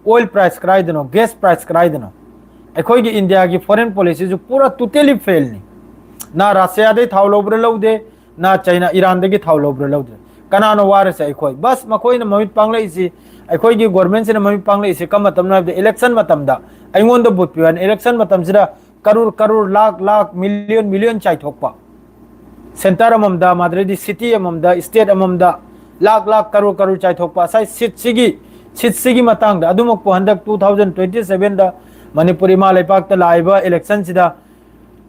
ꯑꯣꯏꯜ ꯄ꯭ꯔꯥꯏꯁ ꯀꯗꯥꯏꯗꯅꯣ? ꯒ꯭ꯌꯥꯁ ꯄ꯭ꯔꯥꯏꯁ ꯀꯗꯥꯏꯗꯅꯣ? ꯑꯩꯈꯣꯏꯒꯤ ꯏꯟꯗꯤꯌꯥꯒꯤ ꯐꯣꯔꯦꯟ ꯄꯣꯂꯤꯁꯤꯁꯨ ꯄꯨꯔꯥ ꯇꯣꯇꯦꯂꯤ ꯐꯦꯜꯅꯤ꯫ ꯅꯥ ꯔꯁꯤꯌꯥꯗꯩ ꯊꯥꯎ ꯂꯧꯕ꯭ꯔꯥ ꯂꯧꯗꯦ, ꯅꯥ ꯆꯩꯅꯥ, ꯏꯔꯥꯟꯗꯒꯤ ꯊꯥꯎ ꯂꯧꯕ꯭ꯔꯥ ꯂꯧꯗ꯭ꯔꯦ꯫ ꯀꯅꯥꯅꯣ ꯋꯥꯔꯤꯁꯦ? ꯑꯩꯈꯣꯏ꯫ ꯕꯁ, ꯃꯈꯣꯏꯅ ꯃꯃꯤꯠ ꯄꯥꯡꯂꯛꯏꯁꯤ, ꯑꯩꯈꯣꯏꯒꯤ ꯒꯣꯔꯃꯦꯟꯁꯤꯅ ꯃꯃꯤꯠ ꯄꯥꯡꯂꯛꯏꯁꯤ ꯀꯔꯝꯕ ꯃꯇꯝꯅꯣ ꯍꯥꯏꯕꯗ ꯏꯂꯦꯛꯁꯟ ꯃꯇꯝꯗ ꯑꯩꯉꯣꯟꯗ ꯚꯣꯠ ꯄꯤꯌꯨ ꯍꯥꯏꯅ꯫ ꯏꯂꯦꯛꯁꯟ ꯃꯇꯝꯁꯤꯗ ꯀꯔꯣꯔ ꯀꯔꯣꯔ, ꯂꯥꯛ ꯂꯥꯛ, ꯃꯤꯂꯤꯌꯟ ꯃꯤꯂꯤꯌꯟ ꯆꯥꯏꯊꯣꯛꯄ꯫ ꯁꯦꯟꯇꯔ ꯑꯃꯃꯝꯗ, ꯃꯗꯨꯗꯩꯗꯤ ꯁꯤꯇꯤ ꯑꯃꯃꯝꯗ, ꯁ꯭ꯇꯦꯠ ꯑꯃꯃꯝꯗ ꯂꯥꯛ ꯂꯥꯛ, ꯀꯔꯣꯔ ꯀꯔꯣꯔ ꯆꯥꯏꯊꯣꯛꯄ꯫ ꯉꯁꯥꯏ ꯁꯤꯠꯁꯤꯒꯤ, ꯁꯤꯠꯁꯤꯒꯤ ꯃꯇꯥꯡꯗ ꯑꯗꯨꯃꯛꯄꯨ ꯍꯟꯗꯛ ꯇꯨ ꯊꯥꯎꯖꯟ ꯇ꯭ꯋꯦꯟꯇꯤ ꯁꯚꯦꯟꯗ ꯃꯅꯤꯄꯨꯔ ꯏꯃꯥ ꯂꯩꯄꯥꯛꯇ ꯂꯥꯛꯏꯕ ꯏꯂꯦꯛꯁꯟꯁꯤꯗ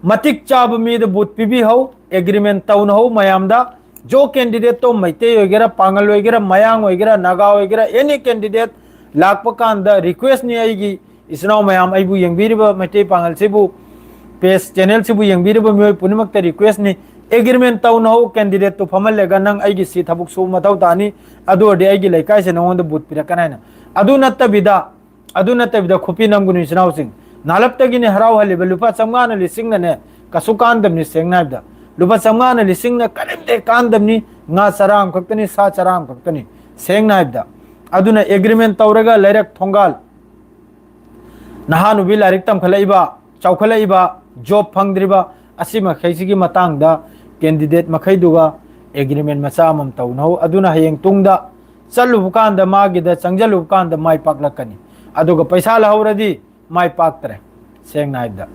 ꯃꯇꯤꯛ ꯆꯥꯕ ꯃꯤꯗ ꯚꯣꯠ ꯄꯤꯕꯤꯍꯧ, ꯑꯦꯒ꯭ꯔꯤꯃꯦꯟ ꯇꯧꯅꯍꯧ ꯃꯌꯥꯝꯗ꯫ ꯖꯣ ꯀꯦꯟꯗꯤꯗꯦꯠꯇꯣ ꯃꯩꯇꯩ ꯑꯣꯏꯒꯦꯔꯥ, ꯄꯥꯉꯜ ꯑꯣꯏꯒꯦꯔꯥ, ꯃꯌꯥꯡ ꯑꯣꯏꯒꯦꯔꯥ, ꯅꯥꯒꯥ ꯑꯣꯏꯒꯦꯔꯥ, ꯑꯦꯅꯤ ꯀꯦꯟꯗꯤꯗꯦꯠ ꯂꯥꯛꯄ ꯀꯥꯟꯗ ꯔꯤꯀ꯭ꯋꯦꯁꯅꯤ ꯑꯩꯒꯤ, ꯏꯆꯤꯟ ꯏꯅꯥꯎ ꯃꯌꯥꯝ, ꯑꯩꯕꯨ ꯌꯦꯡꯕꯤꯔꯤꯕ ꯃꯩꯇꯩ ꯄꯥꯉꯜꯁꯤꯕꯨ, ꯄꯦꯖ ꯆꯦꯅꯦꯜꯁꯤꯕꯨ ꯌꯦꯡꯕꯤꯔꯤꯕ ꯃꯤꯑꯣꯏ ꯄꯨꯝꯅꯃꯛꯇ ꯔꯤꯀ꯭ꯋꯦꯁꯅꯤ, ꯑꯦꯒ꯭ꯔꯤꯃꯦꯟ ꯇꯧꯅꯍꯧ, ꯀꯦꯟꯗꯤꯗꯦꯠꯇꯨ ꯐꯝꯍꯜꯂꯒ ꯅꯪ ꯑꯩꯒꯤ ꯁꯤ ꯊꯕꯛ ꯁꯨꯕ ꯃꯊꯧ ꯇꯥꯅꯤ, ꯑꯗꯨ ꯑꯣꯏꯔꯗꯤ ꯑꯩꯒꯤ ꯂꯩꯀꯥꯏꯁꯦ ꯅꯉꯣꯟꯗ ꯚꯣꯠ ꯄꯤꯔꯛꯀꯅꯤ ꯍꯥꯏꯅ꯫ ꯑꯗꯨ ꯅꯠꯇꯕꯤꯗ, ꯑꯗꯨ ꯅꯠꯇꯕꯤꯗ ꯈꯨꯄꯤ ꯅꯝꯒꯅꯨ ꯏꯆꯤꯟ ꯏꯅꯥꯎꯁꯤꯡ, ꯅꯥꯂꯞꯇꯒꯤꯅꯦ ꯍꯔꯥꯎꯍꯜꯂꯤꯕ ꯂꯨꯄꯥ ꯆꯥꯝꯃꯉꯥꯅ ꯂꯤꯁꯤꯡꯅꯅꯦ ꯀꯩꯁꯨ ꯀꯥꯟꯗꯕꯅꯤ꯫ ꯁꯦꯡꯅ ꯍꯥꯏꯕꯗ ꯂꯨꯄꯥ ꯆꯥꯝꯃꯉꯥꯅ ꯂꯤꯁꯤꯡꯅ ꯀꯔꯤꯝꯇ ꯀꯥꯟꯗꯕꯅꯤ, ꯉꯥ ꯆꯔꯥ ꯑꯃꯈꯛꯇꯅꯤ, ꯁꯥ ꯆꯔꯥ ꯑꯃꯈꯛꯇꯅꯤ, ꯁꯦꯡꯅ ꯍꯥꯏꯕꯗ꯫ ꯑꯗꯨꯅ agreement ꯇꯧꯔꯒ ꯂꯩꯔꯛ ꯊꯣꯡꯒꯥꯜ ꯅꯍꯥ ꯅꯨꯕꯤ ꯂꯥꯏꯔꯤꯛ ꯇꯝꯈꯠꯂꯛꯏꯕ, ꯆꯥꯎꯈꯠꯂꯛꯏꯕ, job ꯐꯪꯗ꯭ꯔꯤꯕ, ꯑꯁꯤ ꯃꯈꯩꯁꯤꯒꯤ ꯃꯇꯥꯡꯗ candidate ꯃꯈꯩꯗꯨꯒ agreement ꯃꯆꯥ ꯑꯃꯃꯝ ꯇꯧꯅꯧ꯫ ꯑꯗꯨꯅ ꯍꯌꯦꯡ ꯇꯨꯡꯗ ꯆꯠꯂꯨꯕ ꯀꯥꯟꯗ, ꯃꯥꯒꯤꯗ ꯆꯪꯁꯤꯜꯂꯨꯕ ꯀꯥꯟꯗ ꯃꯥꯏ ꯄꯥꯛꯂꯛꯀꯅꯤ꯫ ꯑꯗꯨꯒ ꯄꯩꯁꯥ ꯂꯧꯍꯧꯔꯗꯤ ꯃꯥꯏ ꯄꯥꯛꯇ꯭ꯔꯦ, ꯁꯦꯡꯅ ꯍꯥꯏꯕꯗ꯫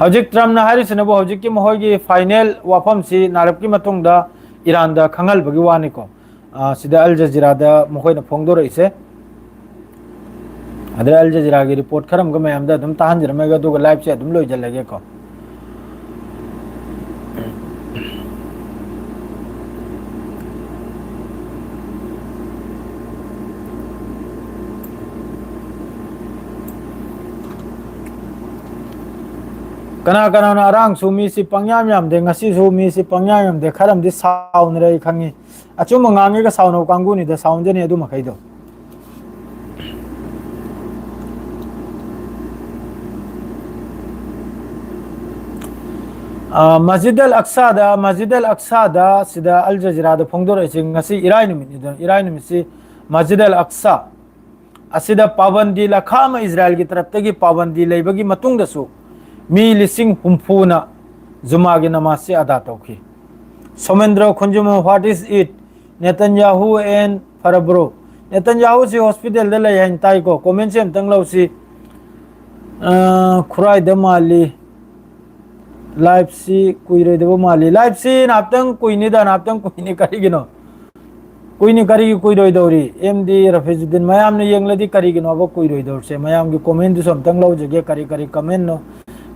ꯍꯧꯖꯤꯛ ꯇ꯭ꯔꯝꯞꯅ ꯍꯥꯏꯔꯤꯁꯤꯅꯕꯨ ꯍꯧꯖꯤꯛꯀꯤ ꯃꯈꯣꯏꯒꯤ final ꯋꯥꯐꯝꯁꯤ ꯅꯥꯔꯞꯀꯤ ꯃꯇꯨꯡꯗ ꯏꯔꯥꯟꯗ ꯈꯪꯍꯜꯕꯒꯤ ꯋꯥꯅꯤꯀꯣ꯫ ꯑ, ꯁꯤꯗ ꯑꯜ ꯖꯖꯤꯔꯥꯗ ꯃꯈꯣꯏꯅ ꯐꯣꯡꯗꯣꯔꯛꯏꯁꯦ꯫ ꯑꯗꯩ ꯑꯜ ꯖꯖꯤꯔꯥꯒꯤ report ꯈꯔ ꯑꯃꯒ ꯃꯌꯥꯝꯗ ꯑꯗꯨꯝ ꯇꯥꯍꯟꯖꯔꯝꯃꯒ, ꯑꯗꯨꯒ live ꯁꯦ ꯑꯗꯨꯝ ꯂꯣꯏꯖꯤꯜꯂꯒꯦꯀꯣ꯫ ꯀꯅꯥ ꯀꯅꯥꯅ ꯑꯔꯥꯡꯁꯨ ꯃꯤꯁꯤ ꯄꯪꯌꯥꯝ ꯌꯥꯝꯗꯦ, ꯉꯁꯤꯁꯨ ꯃꯤꯁꯤ ꯄꯪꯌꯥꯝ ꯌꯥꯝꯗꯦ, ꯈꯔ ꯑꯃꯗꯤ ꯁꯥꯎꯅꯔꯦ ꯑꯩ ꯈꯪꯉꯤ꯫ ꯑꯆꯨꯝꯕ ꯉꯥꯡꯉꯤꯒ ꯁꯥꯎꯅꯕ ꯀꯥꯡꯕꯨꯅꯤꯗ, ꯁꯥꯎꯅꯖꯅꯤ ꯑꯗꯨ ꯃꯈꯩꯗꯣ꯫ ꯑ, ꯃꯁꯖꯤꯗ ꯑꯜ ꯑꯛꯁꯥꯗ, ꯃꯁꯖꯤꯗ ꯑꯜ ꯑꯛꯁꯥꯗ ꯁꯤꯗ ꯑꯜ ꯖꯖꯤꯔꯥꯗ ꯐꯣꯡꯗꯣꯔꯛꯏꯁꯤ ꯉꯁꯤ ꯏꯔꯥꯏ ꯅꯨꯃꯤꯠꯅꯤꯗꯅ, ꯏꯔꯥꯏ ꯅꯨꯃꯤꯠꯁꯤ ꯃꯁꯖꯤꯗ ꯑꯜ ꯑꯛꯁꯥ ꯑꯁꯤꯗ ꯄꯥꯕꯟꯗꯤ ꯂꯥꯈꯥ ꯑꯃ ꯏꯖꯔꯥꯏꯜꯒꯤ ꯇꯔꯞꯇꯒꯤ ꯄꯥꯕꯟꯗꯤ ꯂꯩꯕꯒꯤ ꯃꯇꯨꯡꯗꯁꯨ ꯃꯤ ꯂꯤꯁꯤꯡ ꯍꯨꯝꯐꯨꯅ ꯖꯨꯃꯥꯒꯤ ꯅꯃꯥꯖꯁꯤ ꯑꯗꯥ ꯇꯧꯈꯤ꯫ ꯁꯣꯃꯦꯟꯗ꯭ꯔ ꯈꯣꯟꯖꯨꯃ, what is it? Netanyahu and Farabro. ꯅꯦꯇꯟꯌꯥꯍꯨꯁꯤ ꯍꯣꯁꯄꯤꯇꯥꯜꯗ ꯂꯩ ꯍꯥꯏꯅ ꯇꯥꯏꯀꯣ꯫ Comment ꯁꯦ ꯑꯝꯇꯪ ꯂꯧꯁꯤ꯫ ꯑ, ꯈꯨꯔꯥꯏꯗ ꯃꯥꯜꯂꯤ꯫ Live ꯁꯤ ꯀꯨꯏꯔꯣꯏꯗꯕ ꯃꯥꯜꯂꯤ꯫ Live ꯁꯤ ꯅꯍꯥꯛꯇꯪ ꯀꯨꯏꯅꯤꯗ, ꯅꯍꯥꯛꯇꯪ ꯀꯨꯏꯅꯤ꯫ ꯀꯔꯤꯒꯤꯅꯣ? ꯀꯨꯏꯅꯤ, ꯀꯔꯤꯒꯤ ꯀꯨꯏꯔꯣꯏꯗꯧꯔꯤ? ꯑꯦꯝ ꯗꯤ ꯔꯐꯤꯖꯨꯗꯤꯟ, ꯃꯌꯥꯝꯅ ꯌꯦꯡꯂꯗꯤ ꯀꯔꯤꯒꯤꯅꯣꯕ ꯀꯨꯏꯔꯣꯏꯗꯧꯔꯤꯁꯦ? ꯃꯌꯥꯝꯒꯤ comment ꯗꯨꯁꯨ ꯑꯝꯇꯪ ꯂꯧꯖꯒꯦ꯫ ꯀꯔꯤ ꯀꯔꯤ comment ꯅꯣ?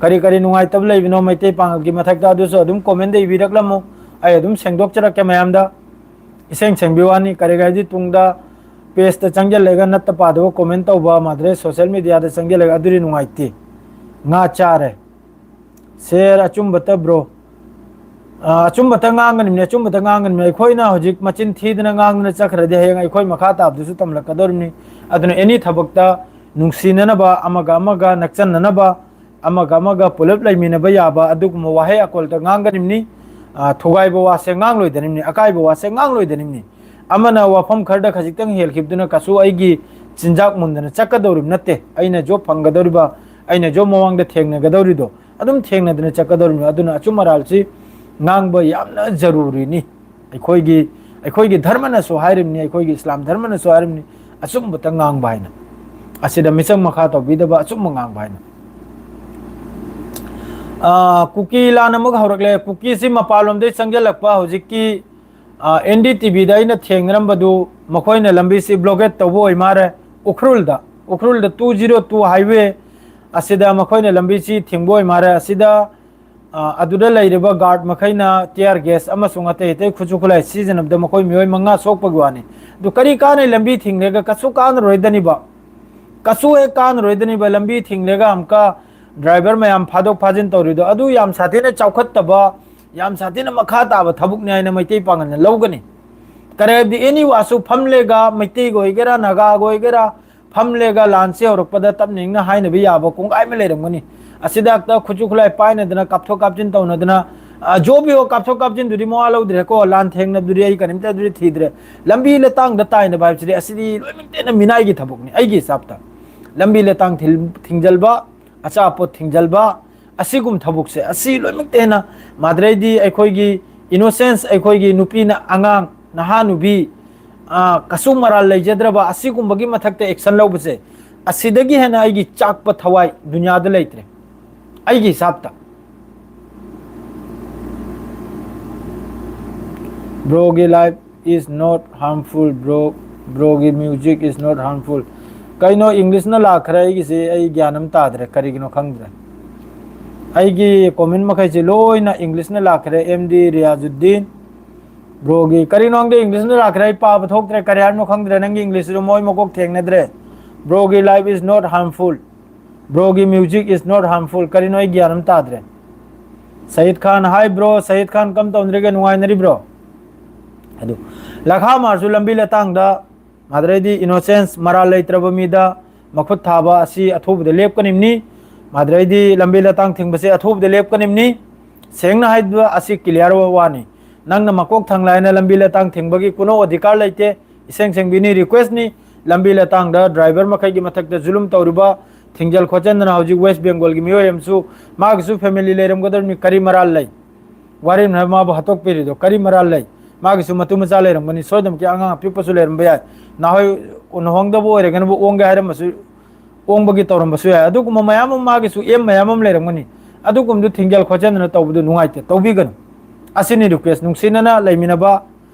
ꯀꯔꯤ ꯀꯔꯤ ꯅꯨꯡꯉꯥꯏꯇꯕ ꯂꯩꯕꯅꯣ ꯃꯩꯇꯩ ꯄꯥꯉꯜꯒꯤ ꯃꯊꯛꯇ? ꯑꯗꯨꯁꯨ ꯑꯗꯨꯝ comment ꯗ ꯏꯕꯤꯔꯛꯂꯝꯃꯨ꯫ ꯑꯩ ꯑꯗꯨꯝ ꯁꯦꯡꯗꯣꯛꯆꯔꯛꯀꯦ ꯃꯌꯥꯝꯗ꯫ ꯏꯁꯦꯡ ꯁꯦꯡꯕꯤ ꯋꯥꯅꯤ꯫ ꯀꯔꯤ ꯍꯥꯏꯗꯤ ꯇꯨꯡꯗ page ꯇ ꯆꯪꯁꯤꯜꯂꯒ ꯅꯠꯇ ꯄꯥꯗꯕ comment ꯇꯧꯕ, ꯃꯥꯗ꯭ꯔꯦ social media ꯗ ꯆꯪꯁꯤꯜꯂꯒ ꯑꯗꯨꯗꯤ ꯅꯨꯡꯉꯥꯏꯇꯦ꯫ ꯉꯥ ꯆꯥꯔꯦ꯫ Sir, ꯑꯆꯨꯝꯕꯇ bro꯫ ꯑ, ꯑꯆꯨꯝꯕꯇ ꯉꯥꯡꯒꯅꯤꯕꯅꯦ, ꯑꯆꯨꯝꯕꯇ ꯉꯥꯡꯒꯅꯤꯕꯅꯦ꯫ ꯑꯩꯈꯣꯏꯅ ꯍꯧꯖꯤꯛ ꯃꯆꯤꯟ ꯊꯤꯗꯅ ꯉꯥꯡꯗꯅ ꯆꯠꯈ꯭ꯔꯗꯤ ꯍꯌꯦꯡ ꯑꯩꯈꯣꯏ ꯃꯈꯥ ꯇꯥꯕꯗꯨꯁꯨ ꯇꯝꯂꯛꯀꯗꯧꯔꯤꯕꯅꯤ꯫ ꯑꯗꯨꯅ any ꯊꯕꯛꯇ ꯅꯨꯡꯁꯤꯅꯅꯕ, ꯑꯃꯒ ꯑꯃꯒ ꯅꯛꯆꯟꯅꯅꯕ, ꯑꯃꯒ ꯑꯃꯒ ꯄꯨꯂꯞ ꯂꯩꯃꯤꯟꯅꯕ ꯌꯥꯕ ꯑꯗꯨꯒꯨꯝꯕ ꯋꯥꯍꯩ ꯑꯀꯣꯜꯗ ꯉꯥꯡꯒꯅꯤꯕꯅꯤ꯫ ꯑ, ꯊꯨꯒꯥꯏꯕ ꯋꯥꯁꯦ ꯉꯥꯡꯂꯣꯏꯗꯅꯤꯕꯅꯤ, ꯑꯀꯥꯏꯕ ꯋꯥꯁꯦ ꯉꯥꯡꯂꯣꯏꯗꯅꯤꯕꯅꯤ꯫ ꯑꯃꯅ ꯋꯥꯐꯝ ꯈꯔꯗ ꯈꯖꯤꯛꯇꯪ ꯍꯦꯜꯈꯤꯕꯗꯨꯅ ꯀꯩꯁꯨ ꯑꯩꯒꯤ ꯆꯤꯟꯖꯥꯛ ꯃꯨꯟꯗꯅ ꯆꯠꯀꯗꯧꯔꯤꯕ ꯅꯠꯇꯦ꯫ ꯑꯩꯅ ꯖꯣꯕ ꯐꯪꯒꯗꯧꯔꯤꯕ, ꯑꯩꯅ ꯖꯣꯕ ꯃꯃꯥꯡꯗ ꯊꯦꯡꯅꯒꯗꯧꯔꯤꯗꯣ ꯑꯗꯨꯝ ꯊꯦꯡꯅꯗꯅ ꯆꯠꯀꯗꯧꯔꯤꯕꯅꯤ꯫ ꯑꯗꯨꯅ ꯑꯆꯨꯝ ꯑꯔꯥꯜꯁꯤ ꯉꯥꯡꯕ ꯌꯥꯝꯅ ꯖꯔꯨꯔꯤꯅꯤ꯫ ꯑꯩꯈꯣꯏꯒꯤ, ꯑꯩꯈꯣꯏꯒꯤ ꯙꯔꯃꯅꯁꯨ ꯍꯥꯏꯔꯤꯕꯅꯤ, ꯑꯩꯈꯣꯏꯒꯤ ꯏꯁꯂꯥꯝ ꯙꯔꯃꯅꯁꯨ ꯍꯥꯏꯔꯤꯕꯅꯤ, ꯑꯆꯨꯝꯕꯇ ꯉꯥꯡꯕ ꯍꯥꯏꯅ꯫ ꯑꯁꯤꯗ ꯃꯤꯆꯪ ꯃꯈꯥ ꯇꯧꯕꯤꯗꯕ, ꯑꯆꯨꯝꯕ ꯉꯥꯡꯕ ꯍꯥꯏꯅ꯫ ꯑꯥ, ꯀꯨꯀꯤ ꯂꯥꯟ ꯑꯃꯒ ꯍꯧꯔꯛꯂꯦ꯫ ꯀꯨꯀꯤꯁꯤ ꯃꯄꯥꯟꯂꯣꯝꯗꯒꯤ ꯆꯪꯁꯤꯜꯂꯛꯄ ꯍꯧꯖꯤꯛꯀꯤ, ꯑꯥ, ꯑꯦꯟ ꯗꯤ ꯇꯤ ꯚꯤꯗ ꯑꯩꯅ ꯊꯦꯡꯅꯔꯝꯕꯗꯨ, ꯃꯈꯣꯏꯅ ꯂꯝꯕꯤꯁꯤ ꯕ꯭ꯂꯣꯀꯦꯠ ꯇꯧꯕ ꯑꯣꯏ ꯃꯥꯜꯂꯦ꯫ ꯎꯈ꯭ꯔꯨꯜꯗ, ꯎꯈ꯭ꯔꯨꯜꯗ two zero two highway ꯑꯁꯤꯗ ꯃꯈꯣꯏꯅ ꯂꯝꯕꯤꯁꯤ ꯊꯤꯡꯕ ꯑꯣꯏ ꯃꯥꯜꯂꯦ꯫ ꯑꯁꯤꯗ ꯑ, ꯑꯗꯨꯗ ꯂꯩꯔꯤꯕ ꯒꯥꯔꯗ ꯃꯈꯩꯅ tear gas ꯑꯃꯁꯨꯡ ꯑꯇꯩ ꯑꯇꯩ ꯈꯨꯠꯁꯨ ꯈꯨꯠꯂꯥꯏ ꯁꯤꯖꯤꯟꯅꯕꯗ ꯃꯈꯣꯏ ꯃꯤꯑꯣꯏ ꯃꯉꯥ ꯁꯣꯛꯄꯒꯤ ꯋꯥꯅꯤ꯫ ꯑꯗꯨ ꯀꯔꯤ ꯀꯥꯟꯅꯩ ꯂꯝꯕꯤ ꯊꯤꯡꯂꯒ? ꯀꯩꯁꯨ ꯀꯥꯟꯅꯔꯣꯏꯗꯅꯤꯕ, ꯀꯩꯁꯨ ꯍꯦꯛ ꯀꯥꯟꯅꯔꯣꯏꯗꯅꯤꯕ꯫ ꯂꯝꯕꯤ ꯊꯤꯡꯂꯒ ꯑꯃꯨꯛꯀ ꯗ꯭ꯔꯥꯏꯚꯔ ꯃꯌꯥꯝ ꯐꯥꯗꯣꯛ ꯐꯥꯖꯤꯟ ꯇꯧꯔꯤꯗꯣ, ꯑꯗꯨ ꯌꯥꯝ ꯁꯥꯊꯤꯅ ꯆꯥꯎꯈꯠꯇꯕ, ꯌꯥꯝ ꯁꯥꯊꯤꯅ ꯃꯈꯥ ꯇꯥꯕ ꯊꯕꯛꯅꯤ ꯍꯥꯏꯅ ꯃꯩꯇꯩ ꯄꯥꯉꯜꯅ ꯂꯧꯒꯅꯤ꯫ ꯀꯔꯤ ꯍꯥꯏꯕꯗꯤ, ꯑꯦꯅꯤ ꯋꯥꯁꯨ ꯐꯝꯂꯦꯒ, ꯃꯩꯇꯩꯒ ꯑꯣꯏꯒꯦꯔꯥ, ꯅꯥꯒꯥꯒ ꯑꯣꯏꯒꯦꯔꯥ, ꯐꯝꯂꯦꯒ ꯂꯥꯟꯁꯤ ꯍꯧꯔꯛꯄꯗ ꯇꯞꯅ ꯏꯪꯅ ꯍꯥꯏꯅꯕ ꯌꯥꯕ ꯀꯣꯡꯒꯥꯏ ꯑꯃ ꯂꯩꯔꯝꯒꯅꯤ꯫ ꯑꯁꯤꯗ ꯍꯦꯛꯇ ꯈꯨꯠꯁꯨ ꯈꯨꯠꯂꯥꯏ ꯄꯥꯏꯅꯗꯅ, ꯀꯥꯞꯊꯣꯛ ꯀꯥꯞꯁꯤꯟ ꯇꯧꯅꯗꯅ, ꯑ, ꯖꯣꯕꯤꯌꯣ ꯀꯥꯞꯊꯣꯛ ꯀꯥꯞꯁꯤꯟꯗꯨꯗꯤ ꯃꯋꯥ ꯂꯧꯗ꯭ꯔꯦꯀꯣ, ꯂꯥꯟ ꯊꯦꯡꯅꯕꯗꯨꯗꯤ ꯑꯩ ꯀꯔꯤꯝꯇ ꯑꯗꯨꯗꯤ ꯊꯤꯗ꯭ꯔꯦ꯫ ꯂꯝꯕꯤ ꯂꯇꯥꯡꯗ ꯇꯥꯏꯅꯕ ꯍꯥꯏꯕꯁꯤꯗꯤ, ꯑꯁꯤꯗꯤ ꯂꯣꯏꯅꯃꯛꯇ ꯍꯦꯟꯅ ꯃꯤꯅꯥꯏꯒꯤ ꯊꯕꯛꯅꯤ ꯑꯩꯒꯤ ꯍꯤꯁꯥꯞꯇ꯫ ꯂꯝꯕꯤ ꯂꯇꯥꯡ ꯊꯤꯜ-, ꯊꯤꯡꯖꯤꯜꯕ, ꯑꯆꯥꯄꯣꯠ ꯊꯤꯡꯖꯤꯜꯕ, ꯑꯁꯤꯒꯨꯝꯕ ꯊꯕꯛꯁꯦ, ꯑꯁꯤ ꯂꯣꯏꯅꯃꯛꯇ ꯍꯦꯟꯅ ꯃꯥꯗ꯭ꯔꯩꯗꯤ ꯑꯩꯈꯣꯏꯒꯤ innocence, ꯑꯩꯈꯣꯏꯒꯤ ꯅꯨꯄꯤꯅ ꯑꯉꯥꯡ, ꯅꯍꯥ ꯅꯨꯕꯤ, ꯑ, ꯀꯁꯨ ꯃꯔꯥꯜ ꯂꯩꯖꯗ꯭ꯔꯕ ꯑꯁꯤꯒꯨꯝꯕꯒꯤ ꯃꯊꯛꯇ action ꯂꯧꯕꯁꯦ, ꯑꯁꯤꯗꯒꯤ ꯍꯦꯟꯅ ꯑꯩꯒꯤ ꯆꯥꯛꯄ ꯊꯋꯥꯏ ꯗꯨꯅꯤꯌꯥꯗ ꯂꯩꯇ꯭ꯔꯦ, ꯑꯩꯒꯤ ꯍꯤꯁꯥꯞꯇ꯫ Broꯒꯤ life is not harmful, bro, broꯒꯤ music is not harmful꯫ ꯀꯩꯅꯣ, Englishꯅ ꯂꯥꯛꯈ꯭ꯔꯦ ꯑꯩꯒꯤꯁꯤ, ꯑꯩ ꯒ꯭ꯌꯥꯟ ꯑꯃ ꯇꯥꯗ꯭ꯔꯦ, ꯀꯔꯤꯒꯤꯅꯣ ꯈꯪꯗ꯭ꯔꯦ꯫ ꯑꯩꯒꯤ comment ꯃꯈꯩꯁꯤ ꯂꯣꯏꯅ Englishꯅ ꯂꯥꯛꯈ꯭ꯔꯦ꯫ ꯑꯦꯝ ꯗꯤ ꯔꯤꯌꯥꯖꯨꯗꯤꯟ, broꯒꯤ, ꯀꯔꯤꯅꯣ ꯈꯪꯗꯦ, Englishꯅ ꯂꯥꯛꯈ꯭ꯔꯦ, ꯑꯩ ꯄꯥꯕ ꯊꯣꯛꯇ꯭ꯔꯦ, ꯀꯔꯤ ꯍꯥꯏꯕꯅꯣ ꯈꯪꯗ꯭ꯔꯦ꯫ ꯅꯪꯒꯤ Englishꯁꯤꯁꯨ ꯃꯣꯏ ꯃꯀꯣꯛ ꯊꯦꯡꯅꯗ꯭ꯔꯦ꯫ Broꯒꯤ life is not harmful, broꯒꯤ music is not harmful꯫ ꯀꯔꯤꯅꯣ, ꯑꯩ ꯒ꯭ꯌꯥꯟ ꯑꯃ ꯇꯥꯗ꯭ꯔꯦ꯫ ꯁꯌꯤꯗ ꯈꯥꯟ, hi bro, ꯁꯌꯤꯗ ꯈꯥꯟ, ꯀꯝ ꯇꯧꯅꯔꯤꯒꯦ, ꯅꯨꯡꯉꯥꯏꯅꯔꯤꯕ꯭ꯔꯣ? ꯑꯗꯨ ꯂꯈꯥ ꯃꯥꯔꯁꯨ ꯂꯝꯕꯤ ꯂꯇꯥꯡꯗ, ꯑꯗꯨꯗꯩꯗꯤ innocence, ꯃꯔꯥꯜ ꯂꯩꯇ꯭ꯔꯕ ꯃꯤꯗ ꯃꯈꯨꯠ ꯊꯥꯕ ꯑꯁꯤ ꯑꯊꯨꯕꯗ ꯂꯦꯞꯀꯅꯤꯕꯅꯤ꯫ ꯃꯥꯗ꯭ꯔꯦ, ꯑꯩꯗꯤ ꯂꯝꯕꯤ ꯂꯇꯥꯡ ꯊꯤꯡꯕꯁꯦ ꯑꯊꯨꯕꯗ ꯂꯦꯞꯀꯅꯤꯕꯅꯤ꯫ ꯁꯦꯡꯅ ꯍꯥꯏꯕꯗ, ꯑꯁꯤ clear ꯑꯣꯏꯕ ꯋꯥꯅꯤ꯫ ꯅꯪꯅ ꯃꯀꯣꯛ ꯊꯪꯂꯥꯏꯅ ꯂꯝꯕꯤ ꯂꯇꯥꯡ ꯊꯤꯡꯕꯒꯤ ꯀꯨꯅꯣ ꯑꯙꯤꯀꯥꯔ ꯂꯩꯇꯦ꯫ ꯏꯁꯦꯡ ꯁꯦꯡꯕꯤꯅꯤ, request ꯅꯤ꯫ ꯂꯝꯕꯤ ꯂꯇꯥꯡꯗ driver ꯃꯈꯩꯒꯤ ꯃꯊꯛꯇ ꯖꯨꯂꯨꯝ ꯇꯧꯔꯤꯕ, ꯊꯤꯡꯖꯤꯜ ꯈꯣꯠꯆꯟꯗꯅ ꯍꯧꯖꯤꯛ West Bengal ꯒꯤ ꯃꯤꯑꯣꯏ ꯑꯃꯁꯨ, ꯃꯥꯒꯤꯁꯨ family ꯂꯩꯔꯝꯒꯗꯕꯅꯤ, ꯀꯔꯤ ꯃꯔꯥꯜ ꯂꯩ? ꯋꯥꯔꯦꯝꯅ ꯃꯥꯕꯨ ꯍꯥꯠꯇꯣꯛꯄꯤꯔꯤꯗꯣ ꯀꯔꯤ ꯃꯔꯥꯜ ꯂꯩ? ꯃꯥꯒꯤꯁꯨ ꯃꯇꯨ ꯃꯆꯥ ꯂꯩꯔꯝꯒꯅꯤ, ꯁꯣꯏꯗꯅꯃꯛꯀꯤ ꯑꯉꯥꯡ ꯑꯄꯤꯛꯄꯁꯨ ꯂꯩꯔꯝꯕ ꯌꯥꯏ꯫ ꯅꯍꯥꯟꯋꯥꯏ ꯂꯨꯍꯣꯡꯗꯕ ꯑꯣꯏꯔꯒꯅꯕꯨ ꯑꯣꯡꯒꯦ ꯍꯥꯏꯔꯝꯕꯁꯨ, ꯑꯣꯡꯕꯒꯤ ꯇꯧꯔꯝꯕꯁꯨ ꯌꯥꯏ꯫ ꯑꯗꯨꯒꯨꯝꯕ ꯃꯌꯥꯝ ꯑꯃ, ꯃꯥꯒꯤꯁꯨ ꯑꯦꯝ ꯃꯌꯥꯝ ꯑꯃ ꯂꯩꯔꯝꯒꯅꯤ꯫ ꯑꯗꯨꯒꯨꯝꯕꯗꯨ ꯊꯤꯡꯖꯤꯜ ꯈꯣꯠꯆꯟꯗꯅ ꯇꯧꯕꯗꯨ ꯅꯨꯡꯉꯥꯏꯇꯦ, ꯇꯧꯕꯤꯒꯅꯨ꯫ ꯑꯁꯤꯅꯤ request, ꯅꯨꯡꯁꯤꯅꯅ ꯂꯩꯃꯤꯟꯅꯕ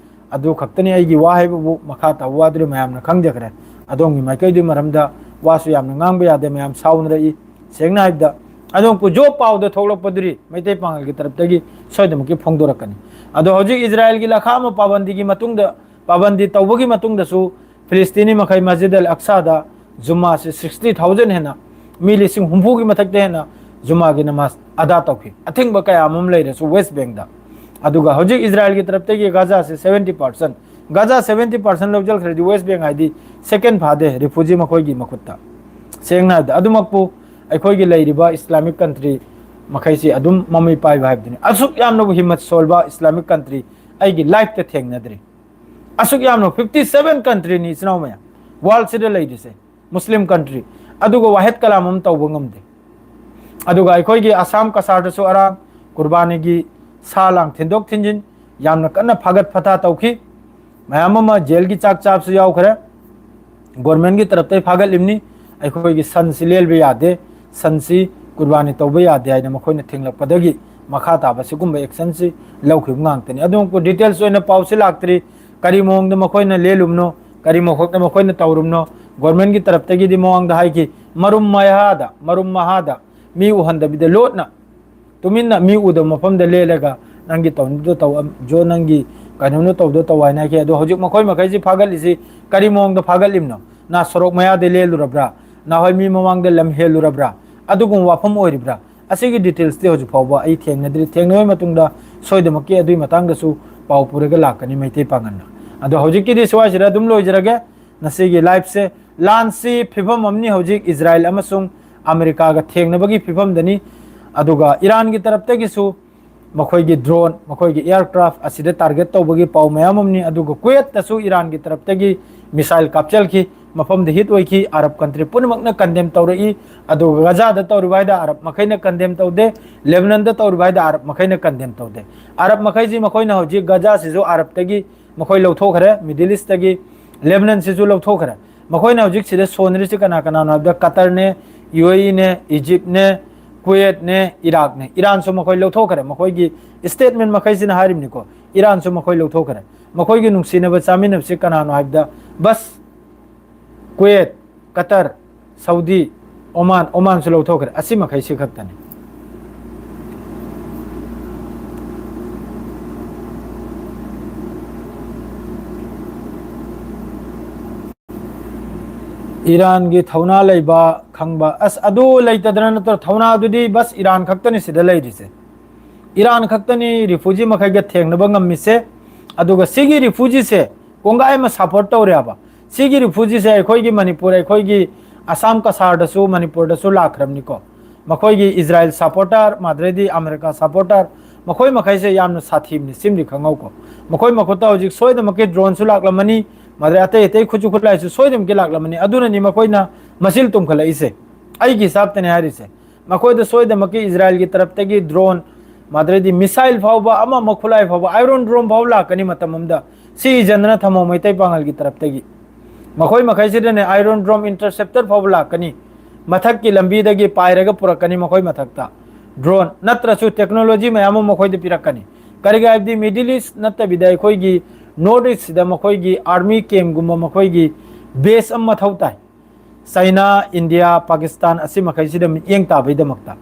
ꯑꯗꯨ ꯈꯛꯇꯅꯤ꯫ ꯑꯩꯒꯤ ꯋꯥ ꯍꯥꯏꯕꯕꯨ ꯃꯈꯥ ꯇꯥꯕ ꯋꯥꯗꯨꯗꯤ ꯃꯌꯥꯝꯅ ꯈꯪꯖꯈ꯭ꯔꯦ꯫ ꯑꯗꯣꯝꯒꯤ ꯃꯥꯏꯀꯩꯗꯨꯒꯤ ꯃꯔꯝꯗ ꯋꯥꯁꯨ ꯌꯥꯝꯅ ꯉꯥꯡꯕ ꯌꯥꯗꯦ, ꯃꯌꯥꯝ ꯁꯥꯎꯅꯔꯛꯏ꯫ ꯁꯦꯡꯅ ꯍꯥꯏꯕꯗ, ꯑꯗꯣꯝ ꯀꯨꯖꯣꯞ ꯄꯥꯎꯗ ꯊꯣꯛꯂꯛꯄꯗꯨꯗꯤ ꯃꯩꯇꯩ ꯄꯥꯉꯜꯒꯤ ꯇꯔꯞꯇꯒꯤ ꯁꯣꯏꯗꯅꯃꯛꯀꯤ ꯐꯣꯡꯗꯣꯔꯛꯀꯅꯤ꯫ ꯑꯗꯣ ꯍꯧꯖꯤꯛ ꯏꯖꯔꯥꯌꯦꯜꯒꯤ ꯂꯈꯥ ꯑꯃ ꯄꯥꯕꯟꯗꯤꯒꯤ ꯃꯇꯨꯡꯗ, ꯄꯥꯕꯟꯗꯤ ꯇꯧꯕꯒꯤ ꯃꯇꯨꯡꯗꯁꯨ ꯐꯤꯂꯤꯁꯇꯤꯅꯤ ꯃꯈꯩ ꯃꯁꯖꯤꯗ ꯑꯜ ꯑꯛꯁꯥꯗ ꯖꯨꯃꯥꯁꯤ sixty thousand ꯍꯦꯟꯅ, ꯃꯤ ꯂꯤꯁꯤꯡ ꯍꯨꯝꯐꯨꯒꯤ ꯃꯊꯛꯇ ꯍꯦꯟꯅ ꯖꯨꯃꯥꯒꯤ ꯅꯃꯥꯖ ꯑꯗꯥ ꯇꯧꯈꯤ꯫ ꯑꯊꯤꯡꯕ ꯀꯌꯥ ꯑꯃ ꯂꯩꯔꯁꯨ West Bank ꯗ꯫ ꯑꯗꯨꯒ ꯍꯧꯖꯤꯛ ꯏꯖꯔꯥꯌꯦꯜꯒꯤ ꯇꯔꯞꯇꯒꯤ ꯒꯥꯖꯥꯁꯦ seventy percent, Gaza seventy percent ꯂꯧꯁꯤꯟꯈ꯭ꯔꯗꯤ West Bank ꯍꯥꯏꯗꯤ second ꯐꯥꯗꯦ refugee ꯃꯈꯣꯏꯒꯤ ꯃꯈꯨꯠꯇ꯫ ꯁꯦꯡꯅ ꯍꯥꯏꯕꯗ, ꯑꯗꯨꯃꯛꯄꯨ ꯑꯩꯈꯣꯏꯒꯤ ꯂꯩꯔꯤꯕ Islamic country ꯃꯈꯩꯁꯤ ꯑꯗꯨꯝ ꯃꯃꯩ ꯄꯥꯏꯕ ꯍꯥꯏꯕꯗꯨꯅꯤ꯫ ꯑꯁꯨꯛ ꯌꯥꯝꯅꯕꯨ ꯍꯤꯝꯃꯠ ꯁꯣꯜꯕ Islamic country ꯑꯩꯒꯤ life ꯇ ꯊꯦꯡꯅꯗ꯭ꯔꯤ꯫ ꯑꯁꯨꯛ ꯌꯥꯝꯅ, fifty seven country ꯅꯤ, ꯏꯆꯤꯟ ꯏꯅꯥꯎ ꯃꯌꯥꯝ, world ꯁꯤꯗ ꯂꯩꯔꯤꯁꯦ, Muslim country, ꯑꯗꯨꯒ ꯋꯥꯍꯦꯗ ꯀꯂꯥꯝ ꯑꯃ ꯇꯧꯕ ꯉꯝꯗꯦ꯫ ꯑꯗꯨꯒ ꯑꯩꯈꯣꯏꯒꯤ ꯑꯁꯥꯝ ꯀꯁꯥꯔꯗꯁꯨ ꯑꯔꯥꯡ ꯀꯨꯔꯕꯥꯅꯤꯒꯤ ꯁꯥ ꯂꯥꯡ ꯊꯤꯟꯗꯣꯛ ꯊꯤꯟꯖꯤꯟ ꯌꯥꯝꯅ ꯀꯟꯅ ꯐꯥꯒꯠ ꯐꯊꯥ ꯇꯧꯈꯤ꯫ ꯃꯌꯥꯝ ꯑꯃ ꯖꯦꯜꯒꯤ ꯆꯥꯛ ꯆꯥꯕꯁꯨ ꯌꯥꯎꯈ꯭ꯔꯦ꯫ Government ꯀꯤ ꯇꯔꯞꯇꯒꯤ ꯐꯥꯒꯠꯂꯤꯕꯅꯤ꯫ ꯑꯩꯈꯣꯏꯒꯤ ꯁꯟꯁꯤ ꯂꯦꯜꯕ ꯌꯥꯗꯦ, ꯁꯟꯁꯤ ꯀꯨꯔꯕꯥꯅꯤ ꯇꯧꯕ ꯌꯥꯗꯦ ꯍꯥꯏꯅ ꯃꯈꯣꯏꯅ ꯊꯤꯡꯂꯛꯄꯗꯒꯤ ꯃꯈꯥ ꯇꯥꯕ ꯁꯤꯒꯨꯝꯕ action ꯁꯤ ꯂꯧꯈꯤꯕ ꯉꯥꯛꯇꯅꯤ꯫ ꯑꯗꯨꯒꯨꯝꯕ details ꯑꯣꯏꯅ ꯄꯥꯎꯁꯤ ꯂꯥꯛꯇ꯭ꯔꯤ꯫ ꯀꯔꯤ ꯃꯑꯣꯡꯗ ꯃꯈꯣꯏꯅ ꯂꯦꯜꯂꯨꯕꯅꯣ, ꯀꯔꯤ ꯃꯈꯣꯏꯅ ꯇꯧꯔꯨꯕꯅꯣ? Government ꯀꯤ ꯇꯔꯞꯇꯒꯤꯗꯤ ꯃꯃꯥꯡꯗ ꯍꯥꯏꯈꯤ, ꯃꯔꯨꯝ ꯃꯍꯥꯗ, ꯃꯔꯨꯝ ꯃꯍꯥꯗ ꯃꯤ ꯎꯍꯟꯗꯕꯤꯗ ꯂꯣꯠꯅ ꯇꯨꯃꯤꯟꯅ ꯃꯤ ꯎꯗꯕ ꯃꯐꯝꯗ ꯂꯦꯜꯂꯒ ꯅꯪꯒꯤ ꯇꯧꯅꯤꯡꯕꯗꯣ ꯇꯧ, ꯑꯝ, ꯖꯣ, ꯅꯪꯒꯤ ꯀꯩꯅꯣꯝꯗꯣ ꯇꯧꯗꯣ ꯇꯧ ꯍꯥꯏꯅ ꯍꯥꯏꯈꯤ꯫ ꯑꯗꯣ ꯍꯧꯖꯤꯛ ꯃꯈꯣꯏ ꯃꯈꯩꯁꯤ ꯐꯥꯒꯠꯂꯤꯁꯤ ꯀꯔꯤ ꯃꯑꯣꯡꯗ ꯐꯥꯒꯠꯂꯤꯕꯅꯣ? ꯅ ꯁꯣꯔꯣꯛ ꯃꯌꯥꯗ ꯂꯦꯜꯂꯨꯔꯕ꯭ꯔꯥ? ꯅꯍꯣꯏ ꯃꯤ ꯃꯃꯥꯡꯗ ꯂꯝ ꯍꯦꯜꯂꯨꯔꯕ꯭ꯔꯥ? ꯑꯗꯨꯒꯨꯝꯕ ꯋꯥꯐꯝ ꯑꯣꯏꯔꯤꯕ꯭ꯔꯥ? ꯑꯁꯤꯒꯤ details ꯇꯤ ꯍꯧꯖꯤꯛ ꯐꯥꯎꯕ ꯑꯩ ꯊꯦꯡꯅꯗ꯭ꯔꯤ꯫ ꯊꯦꯡꯅꯕ ꯃꯇꯨꯡꯗ ꯁꯣꯏꯗꯅꯃꯛꯀꯤ ꯑꯗꯨꯒꯤ ꯃꯇꯥꯡꯗꯁꯨ ꯄꯥꯎ ꯄꯨꯔꯒ ꯂꯥꯛꯀꯅꯤ ꯃꯩꯇꯩ ꯄꯥꯉꯜꯅ꯫ ꯑꯗꯣ ꯍꯧꯖꯤꯛꯀꯤꯗꯤ ꯁ꯭ꯋꯥꯏꯁꯤꯗ ꯑꯗꯨꯝ ꯂꯣꯏꯖꯔꯒꯦ꯫ ꯉꯁꯤꯒꯤ live ꯁꯦ, ꯂꯥꯟꯁꯤ ꯐꯤꯕꯝ ꯑꯃꯅꯤ ꯍꯧꯖꯤꯛ ꯏꯖꯔꯥꯌꯦꯜ ꯑꯃꯁꯨꯡ ꯑꯃꯦꯔꯤꯀꯥꯒ ꯊꯦꯡꯅꯕꯒꯤ ꯐꯤꯕꯝꯗꯅꯤ꯫ ꯑꯗꯨꯒ ꯏꯔꯥꯟꯒꯤ ꯇꯔꯞꯇꯒꯤꯁꯨ ꯃꯈꯣꯏꯒꯤ drone, ꯃꯈꯣꯏꯒꯤ aircraft ꯑꯁꯤꯗ target ꯇꯧꯕꯒꯤ ꯄꯥꯎ ꯃꯌꯥꯝ ꯑꯃꯅꯤ꯫ ꯑꯗꯨꯒ ꯀꯨꯋꯦꯠꯇꯁꯨ ꯏꯔꯥꯟꯒꯤ ꯇꯔꯞꯇꯒꯤ missile ꯀꯥꯞꯆꯜꯈꯤ, ꯃꯐꯝꯗ hit ꯑꯣꯏꯈꯤ꯫ ꯑꯔꯕ country ꯄꯨꯝꯅꯃꯛꯅ condemn ꯇꯧꯔꯛꯏ꯫ ꯑꯗꯨꯒ ꯒꯖꯥꯗ ꯇꯧꯔꯤꯕ ꯍꯥꯏꯗ ꯑꯔꯕ ꯃꯈꯩꯅ condemn ꯇꯧꯗꯦ, ꯂꯦꯕꯅꯟꯗ ꯇꯧꯔꯤꯕ ꯍꯥꯏꯗ ꯑꯔꯕ ꯃꯈꯩꯅ condemn ꯇꯧꯗꯦ꯫ ꯑꯔꯕ ꯃꯈꯩꯁꯤ, ꯃꯈꯣꯏꯅ ꯍꯧꯖꯤꯛ ꯒꯖꯥꯁꯤꯁꯨ ꯑꯔꯕꯇꯒꯤ ꯃꯈꯣꯏ ꯂꯧꯊꯣꯛꯈ꯭ꯔꯦ, Middle Eastꯇꯒꯤ, ꯂꯦꯕꯅꯟꯁꯤꯁꯨ ꯂꯧꯊꯣꯛꯈ꯭ꯔꯦ꯫ ꯃꯈꯣꯏꯅ ꯍꯧꯖꯤꯛ ꯁꯤꯗ ꯁꯣꯟꯅꯔꯤꯁꯤ ꯀꯅꯥ ꯀꯅꯥꯅꯣ ꯍꯥꯏꯕꯗ ꯀꯇꯔꯅꯦ, ꯌꯨ ꯑꯦ ꯏꯅꯦ, ꯏꯖꯤꯞꯅꯦ, ꯀꯨꯋꯦꯠꯅꯦ, ꯏꯔꯥꯛꯅꯦ꯫ ꯏꯔꯥꯟꯁꯨ ꯃꯈꯣꯏ ꯂꯧꯊꯣꯛꯈ꯭ꯔꯦ꯫ ꯃꯈꯣꯏꯒꯤ statement ꯃꯈꯩꯁꯤꯅ ꯍꯥꯏꯔꯤꯕꯅꯤꯀꯣ, ꯏꯔꯥꯟꯁꯨ ꯃꯈꯣꯏ ꯂꯧꯊꯣꯛꯈ꯭ꯔꯦ꯫ ꯃꯈꯣꯏꯒꯤ ꯅꯨꯡꯁꯤꯅꯕ ꯆꯥꯃꯤꯟꯅꯕꯁꯤ ꯀꯅꯥꯅꯣ ꯍꯥꯏꯕꯗ ꯕꯁ ꯀꯨꯋꯦꯠ, ꯀꯇꯔ, ꯁꯥꯎꯗꯤ, ꯑꯣꯃꯥꯟ, ꯑꯣꯃꯥꯟꯁꯨ ꯂꯧꯊꯣꯛꯈ꯭ꯔꯦ꯫ ꯑꯁꯤ ꯃꯈꯩꯁꯤ ꯈꯛꯇꯅꯤ꯫ ꯏꯔꯥꯟꯒꯤ ꯊꯧꯅꯥ ꯂꯩꯕ ꯈꯪꯕ, ꯑꯁ, ꯑꯗꯨ ꯂꯩꯇꯗꯅ ꯅꯠꯇ꯭ꯔꯣ? ꯊꯧꯅꯥꯗꯨꯗꯤ ꯕꯁ ꯏꯔꯥꯟ ꯈꯛꯇꯅꯤ ꯁꯤꯗ ꯂꯩꯔꯤꯁꯦ꯫ ꯏꯔꯥꯟ ꯈꯛꯇꯅꯤ refugee ꯃꯈꯩꯒ ꯊꯦꯡꯅꯕ ꯉꯝꯃꯤꯁꯦ꯫ ꯑꯗꯨꯒ ꯁꯤꯒꯤ refugeeꯁꯦ ꯀꯣꯡꯒꯥꯏ ꯑꯃ support ꯇꯧꯔꯦꯕ꯫ ꯁꯤꯒꯤ refugeeꯁꯦ ꯑꯩꯈꯣꯏꯒꯤ ꯃꯅꯤꯄꯨꯔ, ꯑꯩꯈꯣꯏꯒꯤ ꯑꯁꯥꯝ ꯀꯁꯥꯔꯗꯁꯨ, ꯃꯅꯤꯄꯨꯔꯗꯁꯨ ꯂꯥꯛꯈ꯭ꯔꯕꯅꯤꯀꯣ꯫ ꯃꯈꯣꯏꯒꯤ ꯏꯖꯔꯥꯏꯜ supporter, ꯃꯗꯨꯗꯩꯗꯤ ꯑꯃꯦꯔꯤꯀꯥ supporter, ꯃꯈꯣꯏ ꯃꯈꯩꯁꯦ ꯌꯥꯝꯅ ꯁꯥꯊꯤꯕꯅꯤ, ꯁꯤꯃꯗꯤ ꯈꯪꯍꯧꯀꯣ꯫ ꯃꯈꯣꯏ ꯃꯈꯨꯠꯇ ꯍꯧꯖꯤꯛ ꯁꯣꯏꯗꯅꯃꯛꯀꯤ droneꯁꯨ ꯂꯥꯛꯂꯝꯃꯅꯤ, ꯃꯗꯨꯗꯩ ꯑꯇꯩ ꯑꯇꯩ ꯈꯨꯠꯁꯨ ꯈꯨꯠꯂꯥꯏꯁꯨ ꯁꯣꯏꯗꯅꯃꯛꯀꯤ ꯂꯥꯛꯂꯝꯃꯅꯤ꯫ ꯑꯗꯨꯅꯅꯤ ꯃꯈꯣꯏꯅ ꯃꯆꯤꯜ ꯇꯨꯝꯈꯠꯂꯛꯏꯁꯦ꯫ ꯑꯩꯒꯤ ꯍꯤꯁꯥꯞꯇꯅꯤ ꯍꯥꯏꯔꯤꯁꯦ꯫ ꯃꯈꯣꯏꯗ ꯁꯣꯏꯗꯅꯃꯛꯀꯤ ꯏꯖꯔꯥꯏꯜꯒꯤ ꯇꯔꯞꯇꯒꯤ drone, ꯃꯗꯨꯗꯩꯗꯤ missile ꯐꯥꯎꯕ, ꯑꯃ ꯑꯃ ꯈꯨꯠꯂꯥꯏ ꯐꯥꯎꯕ, Iron Dome ꯐꯥꯎꯕ ꯂꯥꯛꯀꯅꯤ ꯃꯇꯝ ꯑꯃꯗ꯫ ꯁꯤ ꯏꯖꯟꯗꯅ ꯊꯝꯃꯣ ꯃꯩꯇꯩ ꯄꯥꯉꯜꯒꯤ ꯇꯔꯞꯇꯒꯤ꯫ ꯃꯈꯣꯏ ꯃꯈꯩꯁꯤꯗꯅꯦ Iron Dome interceptor ꯐꯥꯎꯕ ꯂꯥꯛꯀꯅꯤ꯫ ꯃꯊꯛꯀꯤ ꯂꯝꯕꯤꯗꯒꯤ ꯄꯥꯏꯔꯒ ꯄꯨꯔꯛꯀꯅꯤ ꯃꯈꯣꯏ ꯃꯊꯛꯇ꯫ Drone ꯅꯠꯇ꯭ꯔꯁꯨ technology ꯃꯌꯥꯝ ꯑꯃ ꯃꯈꯣꯏꯗ ꯄꯤꯔꯛꯀꯅꯤ꯫ ꯀꯔꯤꯒꯤ ꯍꯥꯏꯕꯗꯤ Middle East ꯅꯠꯇꯕꯤꯗ ꯑꯩꯈꯣꯏꯒꯤ North Eastꯁꯤꯗ ꯃꯈꯣꯏꯒꯤ army campꯒꯨꯝꯕ, ꯃꯈꯣꯏꯒꯤ base ꯑꯃ ꯃꯊꯧ ꯇꯥꯏ꯫ ꯆꯩꯅꯥ, ꯏꯟꯗꯤꯌꯥ, ꯄꯥꯀꯤꯁꯇꯥꯟ ꯑꯁꯤ ꯃꯈꯩꯁꯤꯗ ꯃꯤꯠꯌꯦꯡ ꯇꯥꯕꯒꯤꯗꯃꯛꯇ꯫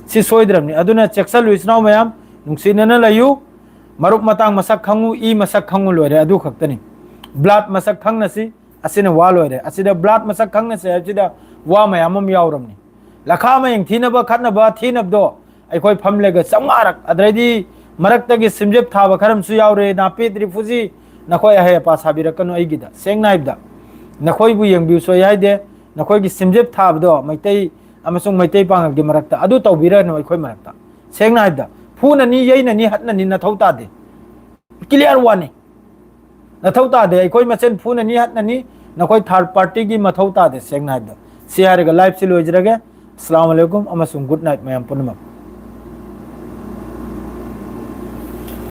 ꯁꯤ ꯁꯣꯏꯗ꯭ꯔꯕꯅꯤ꯫ ꯑꯗꯨꯅ ꯆꯦꯛꯁꯜꯂꯨ ꯏꯆꯤꯟ ꯏꯅꯥꯎ ꯃꯌꯥꯝ, ꯅꯨꯡꯁꯤꯅꯅ ꯂꯩꯌꯨ꯫ ꯃꯔꯨꯞ ꯃꯇꯥꯡ ꯃꯁꯛ ꯈꯪꯉꯨ, ꯏ ꯃꯁꯛ ꯈꯪꯉꯨ, ꯂꯣꯏꯔꯦ, ꯑꯗꯨ ꯈꯛꯇꯅꯤ꯫ Blood ꯃꯁꯛ ꯈꯪꯅꯁꯤ, ꯑꯁꯤꯅ ꯋꯥ ꯂꯣꯏꯔꯦ꯫ ꯑꯁꯤꯗ blood ꯃꯁꯛ ꯈꯪꯅꯁꯤ ꯍꯥꯏꯕꯁꯤꯗ ꯋꯥ ꯃꯌꯥꯝ ꯑꯃ ꯌꯥꯎꯔꯕꯅꯤ꯫ ꯂꯈꯥ ꯃꯌꯦꯡ ꯊꯤꯅꯕ, ꯈꯠꯅꯕ, ꯊꯤꯅꯕꯗꯣ ꯑꯩꯈꯣꯏ ꯐꯝꯂꯒ ꯆꯥꯝꯃꯉꯥꯔꯛ, ꯑꯗꯨꯗꯩꯗꯤ ꯃꯔꯛꯇꯒꯤ ꯁꯤꯝꯖꯦꯞ ꯊꯥꯕ ꯈꯔ ꯑꯃꯁꯨ ꯌꯥꯎꯔꯦ꯫ ꯅꯥꯄꯤꯠ refugee, ꯅꯈꯣꯏ ꯑꯍꯩ ꯑꯄꯥ ꯁꯥꯕꯤꯔꯛꯀꯅꯨ ꯑꯩꯒꯤꯗ꯫ ꯁꯦꯡꯅ ꯍꯥꯏꯕꯗ, ꯅꯈꯣꯏꯕꯨ ꯌꯦꯡꯕꯤꯌꯨ ꯁꯣꯏ ꯍꯥꯏꯗꯦ꯫ ꯅꯈꯣꯏꯒꯤ ꯁꯤꯝꯖꯦꯞ ꯊꯥꯕꯗꯣ ꯃꯩꯇꯩ ꯑꯃꯁꯨꯡ ꯃꯩꯇꯩ ꯄꯥꯉꯜꯒꯤ ꯃꯔꯛꯇ꯫ ꯑꯗꯨ ꯇꯧꯕꯤꯔꯅꯨ ꯑꯩꯈꯣꯏ ꯃꯔꯛꯇ꯫ ꯁꯦꯡꯅ ꯍꯥꯏꯕꯗ, ꯐꯨꯅꯅꯤ, ꯌꯩꯅꯅꯤ, ꯍꯠꯅꯅꯤ, ꯅꯊꯧ ꯇꯥꯗꯦ꯫ ꯀ꯭ꯂꯤꯌꯥꯔ ꯋꯥꯅꯤ꯫ ꯅꯊꯧ ꯇꯥꯗꯦ꯫ ꯑꯩꯈꯣꯏ ꯃꯁꯦꯟ ꯐꯨꯅꯅꯤ, ꯍꯠꯅꯅꯤ, ꯅꯈꯣꯏ ꯊꯥꯔꯠ ꯄꯥꯔꯇꯤꯒꯤ ꯃꯊꯧ ꯇꯥꯗꯦ, ꯁꯦꯡꯅ ꯍꯥꯏꯕꯗ꯫ ꯁꯤ ꯍꯥꯏꯔꯒ ꯂꯥꯏꯐꯁꯤ ꯂꯣꯏꯖꯔꯒꯦ꯫ ꯑꯁꯂꯥꯃꯨ ꯑꯂꯩꯀꯨꯝ ꯑꯃꯁꯨꯡ ꯒꯨꯗ ꯅꯥꯏꯠ ꯃꯌꯥꯝ ꯄꯨꯝꯅꯃꯛ꯫